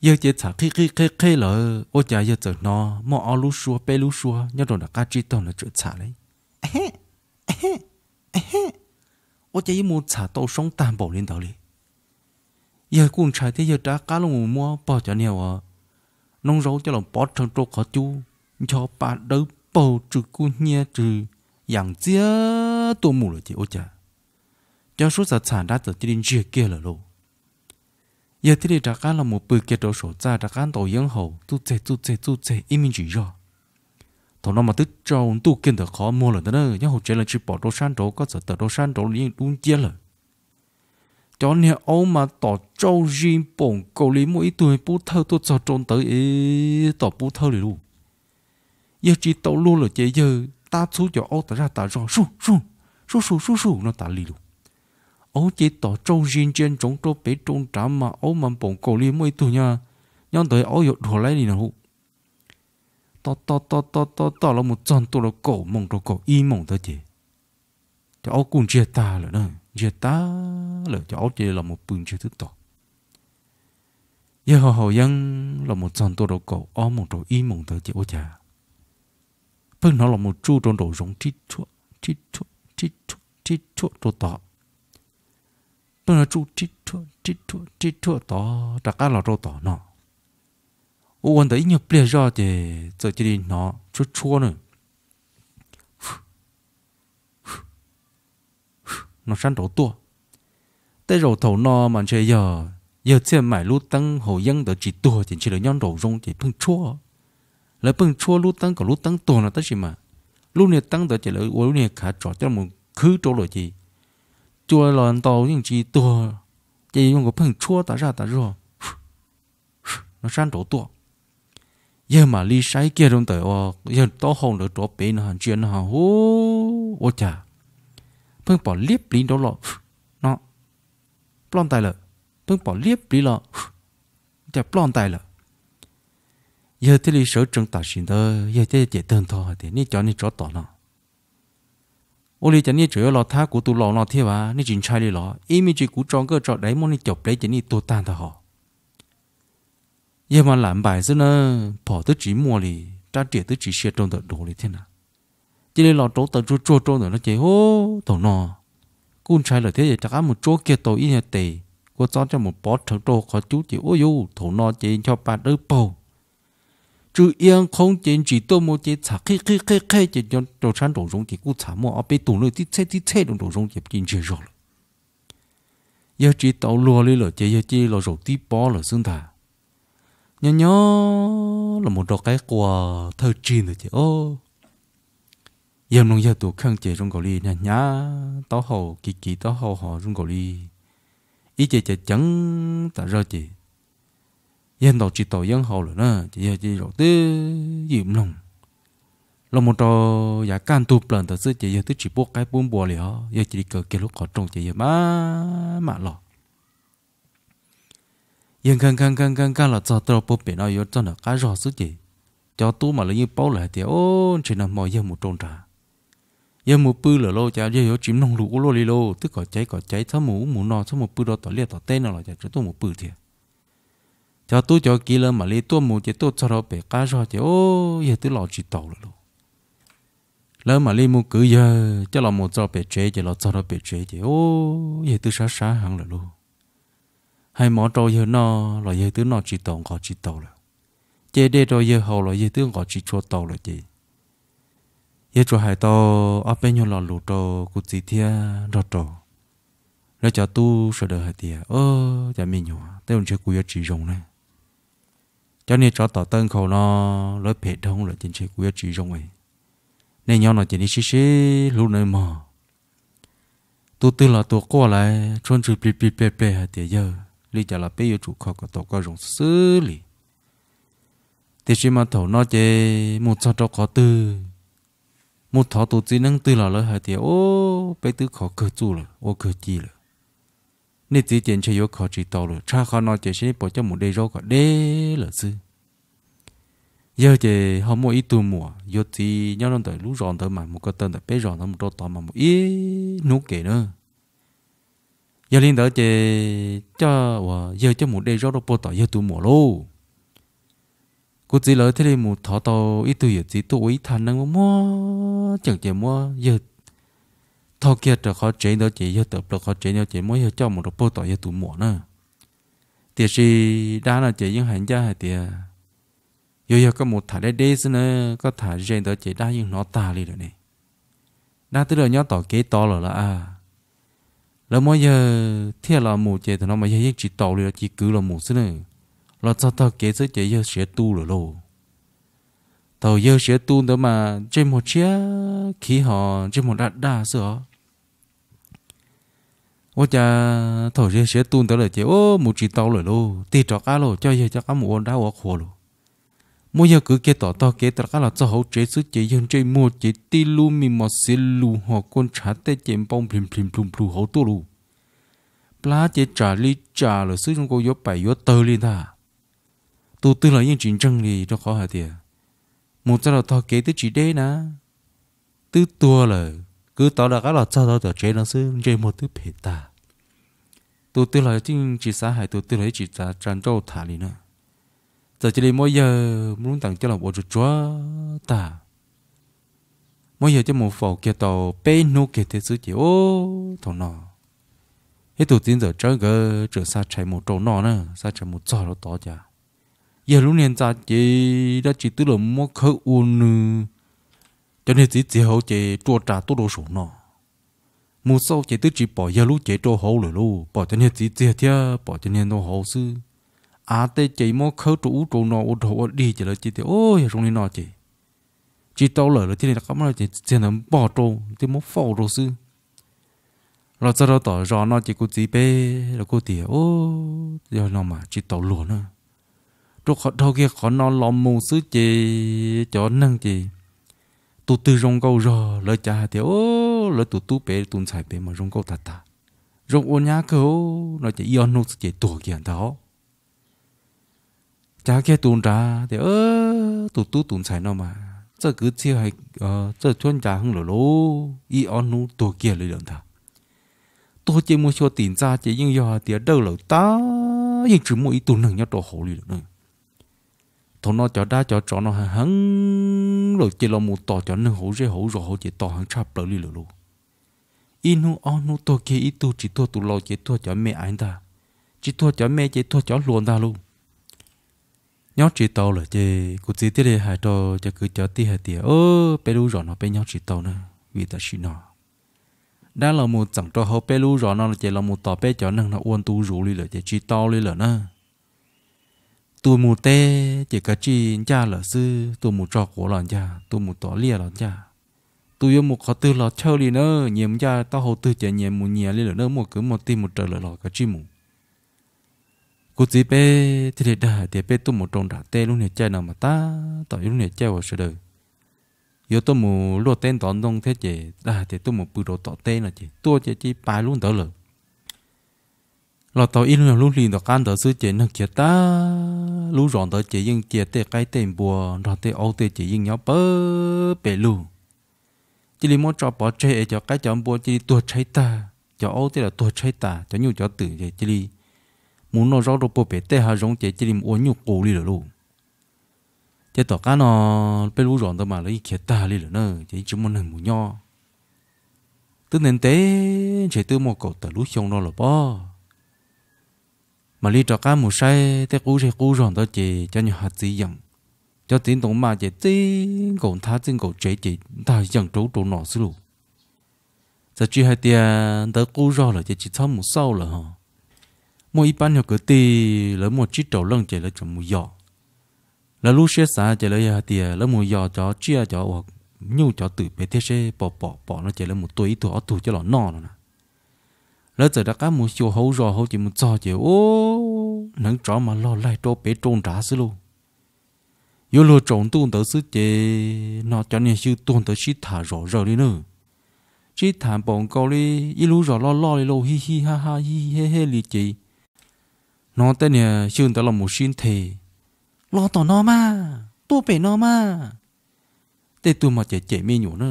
Yawg ces txham qhib qhib qhib qhib lawm ua cas yawg txawm hnov muaj ob lub suab peb lub suab nyob rau nram qab tsib taug ntawd txawm txham li. Ua cas yuav mus txham tau soob tag npaum li ntawd li. Yawg kuj ntshai thiab yawg rov qab los mus muab pog cov niag uas noob zaub coj los pov rhees rau qhov cub, ncho pa dawb paug tsw kub hnyiab tsw yam ntxiag tuaj mus lawm ces ua cas cov suab txham txham nrad txawm cia li ntsiag kiag lawm lauj. Yawg thiaj li rov qab los mus pw kiag rau saum txaj rov qab ntaus yeeb haus txuj txeg txuj txeg txuj txeg ib me ntsis zog. Thaum no mas twb tsaus ntuj kiag ntawm qhov muag lawm ntag na, nyob hauv tsev los tsis pom rau sab nraud, koj txawm tawm rau sab nraud los yeej dub nciab lawm. Cov niag aub mas tom tsauj zis npaum nkaus li muaj ib tug pub thawj tuaj txog rau ntawd es tom pub thawj li lauj. Yawg tsis tau luag lawm ces yawg tab txhub cov aub tas zaj tas zog sub sub sub sub sub sub no tas li lauj. Aub ces tom tsauj zis ntsia ntsoov rau pem rau nrad mas aub mas npaum nkaus li muaj ib tug nyob ntawd aub yuav dhuav laib li no lauj. Tom tom tom tom tom tom los mus txog ntua rau kaum moos rau kaum ib moos ntawd ces cov aub kuj ntsiag tag lawm na, ntsiag tag lawm cov aub cia li los mus pw ntsiag twb to. Yawg ho haus yeeb los mus txog ntua rau kaum ob moos rau ib moos ntawd ces ua cas pheej hnov los mus tsuj rau nraum zoov rhib rhuaj rhib rhuaj rhib rhuaj rhib rhuaj rau tod. Pheej hnov tsuj rhib rhuaj rhib rhuaj rhib rhuaj tod rov qab los rau tom no. Ua ua ntawd ib nyuag pliag zoj ces txawm cia li hnov tshuab tshuab na no sab nraud tuaj. Tej zaum thaum no mas ntshe yog yawg Txhiaj Maim lub teeb haus yeeb ntawd tsis tuag ces ntshe lawv nyob nraum zoov ces pheej tshuab. Lawv pheej tshuab lub teeb kom lub teeb tuag no tab sis mas lub niag teeb ntawd ces lawv ua lub niag khav tsom coj mus khwb rau lawm ces cua los ntau yeej tsis tuag, ces yuav nkaus pheej tshuab tas zaj tas zog no sab nraud tuaj. Yawg mam li saib kiag rau ntawm uas yawg taub hau ntawd rov pem no ntsia no hu, ua cas pheej pom liab pliv nraud los no ploj ntais lawm, pheej pom liab pliv los cas ploj ntais lawm. Yawg thiaj li sawv tsees tam sim ntawd yawg thiaj cem tawg ntho hais tias nej cov niag tsov tom no, ua li cas nej tseem yuav los thab kuv tus laus no thiab vas, nej tsis ntshai li los? Ib me ntsis kuv tso nkawj tso daiv muab nej caum plev ces nej tuag tag ntag hos. Yawg mas lam npaim xwb na, phom twb tsis muaj li, rab riam twb tsis sia rau ntawm duav li thiab na. Cia li los rauv taws tsuag tsuag rau ntawm no ces hu, thaum no kuj ntshai lawm thiab es rov qab mus tsuab kiag tau ib nyuag tes kua txob coj mus pov rhawv rau qhov cub ces ua yuj thaum no ces ncho pa dawb paug tsw iab qhoob ces ntsis tuaj mus ces txham qhib qhib qhib qhib ces rau sab nraum zoov ces kuj txham muaj ob peb tug lwj tib txhej tib txhej rau nraum zoov ces cia li ntsiag zog lawm. Yawg tsis tau luag li lawm ces yawg cia li los zaum tib pob lawm xwb ntag. Nyob nyob los mus rau qaib qua thawj tsig ntawd ces o, yawg mloog yawg tus kheej ces zoo nkaus li hnyav hnyav taub hau kiv kiv taub hau hos zoo nkaus li ib ce ceev ceev tas zog ces yawg ntaus tsis taus yeeb haus lawm na ces yawg cia li zaum twb ywm mloog los mus rau yav kaj ntug plaws ntawd xwb ces yawg twb tsis pub qaib pub npua li os, yawg cia li kaw kiag lub qhov rooj ces yawg mam mam los. Yawg nkag nkag nkag nkag nkag los txog rau puag pem no yuav txog nram qab zog xwb ces cov tub mas lawv yeej paub lawm hais tias o, ntshe nag hmo yawg mus rau nrad, yawg mus pw lawm lauj, cas yawg yuav tsis mloog lus ua luaj li lauj, twb kom caiv kom caiv txhob mus ub mus no txhob mus pw rau tom liaj tom teb no los cas tseem tuaj mus pw thiab. Cov tub cov kiv lawv mam li tuaj mus ces tuaj txog rau pem qab zog ces o, yawg twb los tsis taus lawm lauj. Lawv mam li mus kwv yawg coj los mus txog pem tsev ces los txog rau pem tsev ces o, yawg twb sab sab heev lawm lauj. Hais mov rau yawg noj los yawg twb noj tsis taus nqos tsis taus lawm. Ces dej rau yawg haus los yawg twb nqos tsis tshua taus lawm ces yawg tsuas hais tau ob peb nyuag lo lus rau kuv txiv thiab nrog rau lawv cov tub sawv daws hais tias, o, cov me nyuam, tej zaum ntshe kuv yuav tsis zoo na. Cov niag tsov tom tawj nkhaus no lawv phem dhau lawm ces ntshe kuv yuav tsis zoo es nej nyob no ces nej sib sib hlub nawb mog. Tus twg los tus quaj lawv tshuab ntswg plig plig pleg pleg hais tias yawg, li cas los peb yuav tsum kho kom tau koj zoo xwb xwb li. Tiam sis mas thaum no ces mus txog rau qhov twg, mus thov tus txiv neeb twg los lawv hais tias, o, peb twb khov kawg txuj lawm ua kawg ci lawm. Nej txiv ces ntshe yuav khov tsis tau lawm, tshaj qhov no ces seb puas coj mus de zaub kom deb lawm xwb. Yawg ces ho muaj ib tug muam yuav txiv nyob rau ntawm lub zos ntawd mas mus ko taw ntawm peb zos ntawd mus rau tod mas mus ib hnub kev na. Yog li ntawd ces coj uas yawg coj mus de zaub rau puag tom yawg tus muam lauj. Kuv txiv lawv thiaj li mus thov tau ib tug yawm txiv tuaj ua ib thaj neeb muab muab ceem ces muab yawg thauj kiag raws qhov tsev ntawd ces yawg tawm plaws qhov tsev ntawd ces muab yawg coj mus rau puag tom yawg tus muam na. Tiam sis dab no ces yeej hais ncaj hais tias, yuav yog koj mus tham deb deb xwb na, koj tham ze ntawd ces dab yeej hnov tag li lawm ne. Dab twb los nyob tom kev tod lawm lauj a. Lawv muab yawg thiaj los mus ces thaum no mas yawg yeej tsis taus li, los cia kwv los mus xwb na. Los txog tog kev xwb ces yawg siav tu lawm lauj. Thaum yawg siav tu ntawd mas ntsej muag tshiab khiv hos ntsej muag daj daj xwb os. Ua cas thaum yawg siav tu ntawd lawm ces ua mus tsis tau lawm lauj, tig rov qab lauj, coj yawg rov qab mus ua dab ua qhua lauj. Muab yawg kwv kiag tom tog kev rov qab los txog hauv tsev xwb ces yawg ntsej muag ces tib lub me mos xiav lus ho kua ntshav tej ces npau nplis nplis nplus nplus hauv tuaj lauj. Plab ces tsam li tsam lawm xwb, zoo nkaus yuav paim yuav tawg li ntag. Tus twg los yeej tsis ntseeg li, rau qhov hais tias mus txog rau tog kev twb tsis deb na, twb tuag lawm, kwv tod rov qab los txog tau tom tsev no xwb ntsej muag twb phem tag. Tus twg los yeej tsis xav hais, tus twg los yeej tsis tsa ncauj tham li na. Txawm cia li muab yawg lub ntees coj los ua tsuag tsuag tag, muab yawg coj mus faus kiag tau peb hnub kiag thiab xwb ces ua thaum no ib tus txiv ntxawm Tsawb nkawd txawm xa tshais mus rau noj na, xa tshais mus txog rau tod cas yawg lub niag ntxa ces dab tsi twb los muab khawb ua nws cov niag txiv txiag hauv ces rua ras tuaj rau saum no. Mus xauj ces twb tsis pom yawg lub cev rau hauv lawm lauj, pom cov niag txiv txiag thiab pom cov niag ntoo hauv xwb. Av tej ces muab khawb rau ub rau no ua dog ua dig ces lawv cia tias, Ub, yog zoo li no ces tsis tau lawm, lawv thiaj li rov qab muab cov txiv txiag ntawd npog rau thiab muab faus rau xwb. Los txog rau tom zos no ces kuv txiv peb los kuj tias, Ub, yog no mas tsis tau luag na. Rau qhov dhau kiag qhov no los mus xwb ces cov neeg ces tus twg zoo nkauj zog lawv cav hais tias, Ub, lawv tus tub pem tus ntxhais pem mas zoo nkauj tag tag, zoo ua nyab kawg no ces ib ob hnub xwb ces tuag kiag ntag. Cav kiag tus nrad tias, Tus tub tus ntxhais no mas txawj kwv txhiaj, txawj cuab ncas heev lawm lauj, ib ob hnub tuag kiag li lawm ntag. Tuag ces mus xyuas tim ntxa ces yeej yog hais tias dawj lawm tag, yeej tsis muaj ib tug neeg nyob rau hauv li lawm na. Thaum no cov dab cov tsov no heev heev lawm ces los mus tos cov neeg hauv zej hauv zos hauv ces tos heev tshaj plaws li lawm lauj. Ib hnub ob hnub tuag kiag ib tug, tsis tuag tus laus ces tuag cov me aiv ntag, tsis tuag cov me ces tuag cov hluas ntag lauj. Nyob tsis tau lawm ces kuv txiv thiaj li hais rau cov kwv cov tij hais tias, Peb lub zos no peb nyob tsis tau na, vim tam sim no dab los mus txeem rau hauv peb lub zos no ces los mus tos peb cov neeg no ua ntu zus li lawm ces tsis tau li lawm na. Tus mus teb ces kav tsij ncaj lawm xwb, tus mus tso quav los ncaj, tus mus tom liaj los ncaj, tus yuav mus qhov twg los chawj li na. Nyias ncaj taub hau twg ces nyias mus nyias li lawm na, muaj kwv muaj tij mus raws lawm los kav tsij mus. Kuv txiv peb thiaj li dag hais tias peb tuaj mus rau nram teb lub niag caij no mas tab tom ib lub niag caij uas sawv daws yuav tuaj mus luaj teb ntov ntoo thiab ces dag hais tias tuaj mus pw rau tom teb no ces tuaj ces cia li pais lub ntawd lawm. Los tau ib lub hli tom qab ntawd xwb ces neeg khiav tag, lub zos ntawd ces yeej cia tej qaib tej npua nrog tej aub tej ces yeej nyob pawg pes lug. Cia li muab tso pov tseg es cov qaib cov npua cia li tuag tshaib tag, cov aub tej los tuag tshaib tas, cov nyuj cov twm ces cia li mus noj zaub rau puag pem tej hav zoov ces cia li mus ua nyuj qus li lawm lauj. Ces tom qab no peb lub zos ntawd mas lawv yeej khiav tag li lawm na, ces yeej tsis muaj neeg mus nyob. Twb ntev ntev ntshe twb muaj kaum tawm lub xyoo no lawm pob, mam li rov qab mus saib tej qub zej qub zog ntawd ces cov nyuag hav txiv yeem, cov txiv ntoo mas ces txij nkaus nthab txij nkaus tsev ces ntag yeem rau ub rau no xwb lauj. Txawm tsis hais tias ntawd qub zog lawm ces tsis txhob mus xauj lawm ho. Muaj ib pab nyuag kwv tij lawv muaj tsib rau leej ces lawv tseem mus yos. Lawv lub siab xav ces lawv yog hais tias lawv mus yos cov tsiaj cov uas nyuj cov twm pem thiab seb pom pom pom no ces lawv mus tua ib tug ob tug coj los noj no na. Lawv txawm rov qab mus xyuas hauv zos hauv ces mus txog ces ub, hneev tsov mas log laig rau pem rau nrad xwb lauj. Yuav luag tsaus ntuj ntawd xwb ces hnov cov niag xyw tuag ntawd sib tham zom zaws li na. Sib tham npaum nkaus li ib lub zos loj loj li lauj, hij hij haj haj hij hij hej hej li ces hnov tej niag xyw ntawd los mus sib nthe, Los tom no mas, tuaj pem no mas. Tej tug mas cem cem me nyuam na,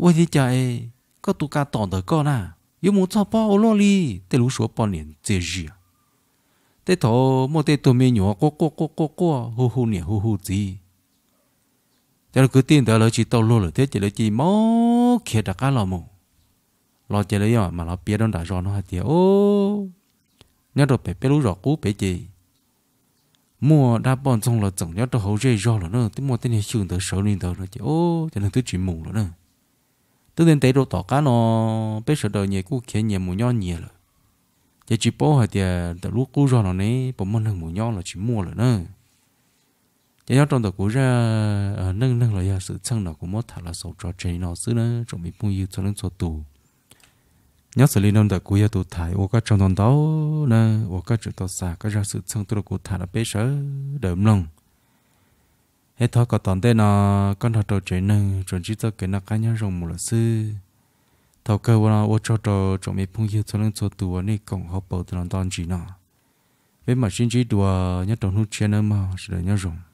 Ua li cas es koj tus ka tom ntawm koj na, yuav mus txog pob ua luaj li. Tej lub suav poj niam ntxias zias. Tej thaum muaj tej tug me nyuam quaj quaj quaj quaj quaj hu hu niam hu hu txiv. Cov kwv tij ntawd lawv tsis tau luag lawm thiab ces lawv cia li khiav rov qab los mus. Los ces lawv mam los piav rau nram zos no hais tias, Nyob rau pem peb lub zos qub pem ces muaj dab poj ntxoog los txeem nyob rau hauv zej zog lawm na, twb muaj tej niag xyw ntawd sawv li ntawd no ces cov neeg twb tsis mus lawm na. Twb ntev ntev rau tom qab no peb sawv daws nyias kuj khiav nyias mus nyob nyias lawm, ces tsis paub hais tias ntawm lub qub zog no ne puas muaj neeg mus nyob los tsis muaj lawm na. Ces nyob rau ntawm kuv zaj neej neeg los yog xwm txheej no kuv muab tham los xaus tso tseg li no xwb na tsoom me phooj ywg txhua leej txhua tus. Nyob xws li no ntawm kuv yog tus tham, ua koj tsaug ntau ntau nawb uas koj tseem tau xa koj zaj xwm txheej tuaj rau kuv tham rau peb sawv daws mloog. Es thov kom tom ntej no koj nrog rau tsev neeg tsuas ntsib txoj kev noj qab nyob zoo mus lawm xwb. Thaum kawg ua no ua tsaug rau tsoom me phooj ywg txhua leej txhua tus uas nej koom hauv paus tau los nto ntsis no. Peb mam sib ntsib dua nyob rau hnub tshiab nawb mog, sawv daws nyob zoo.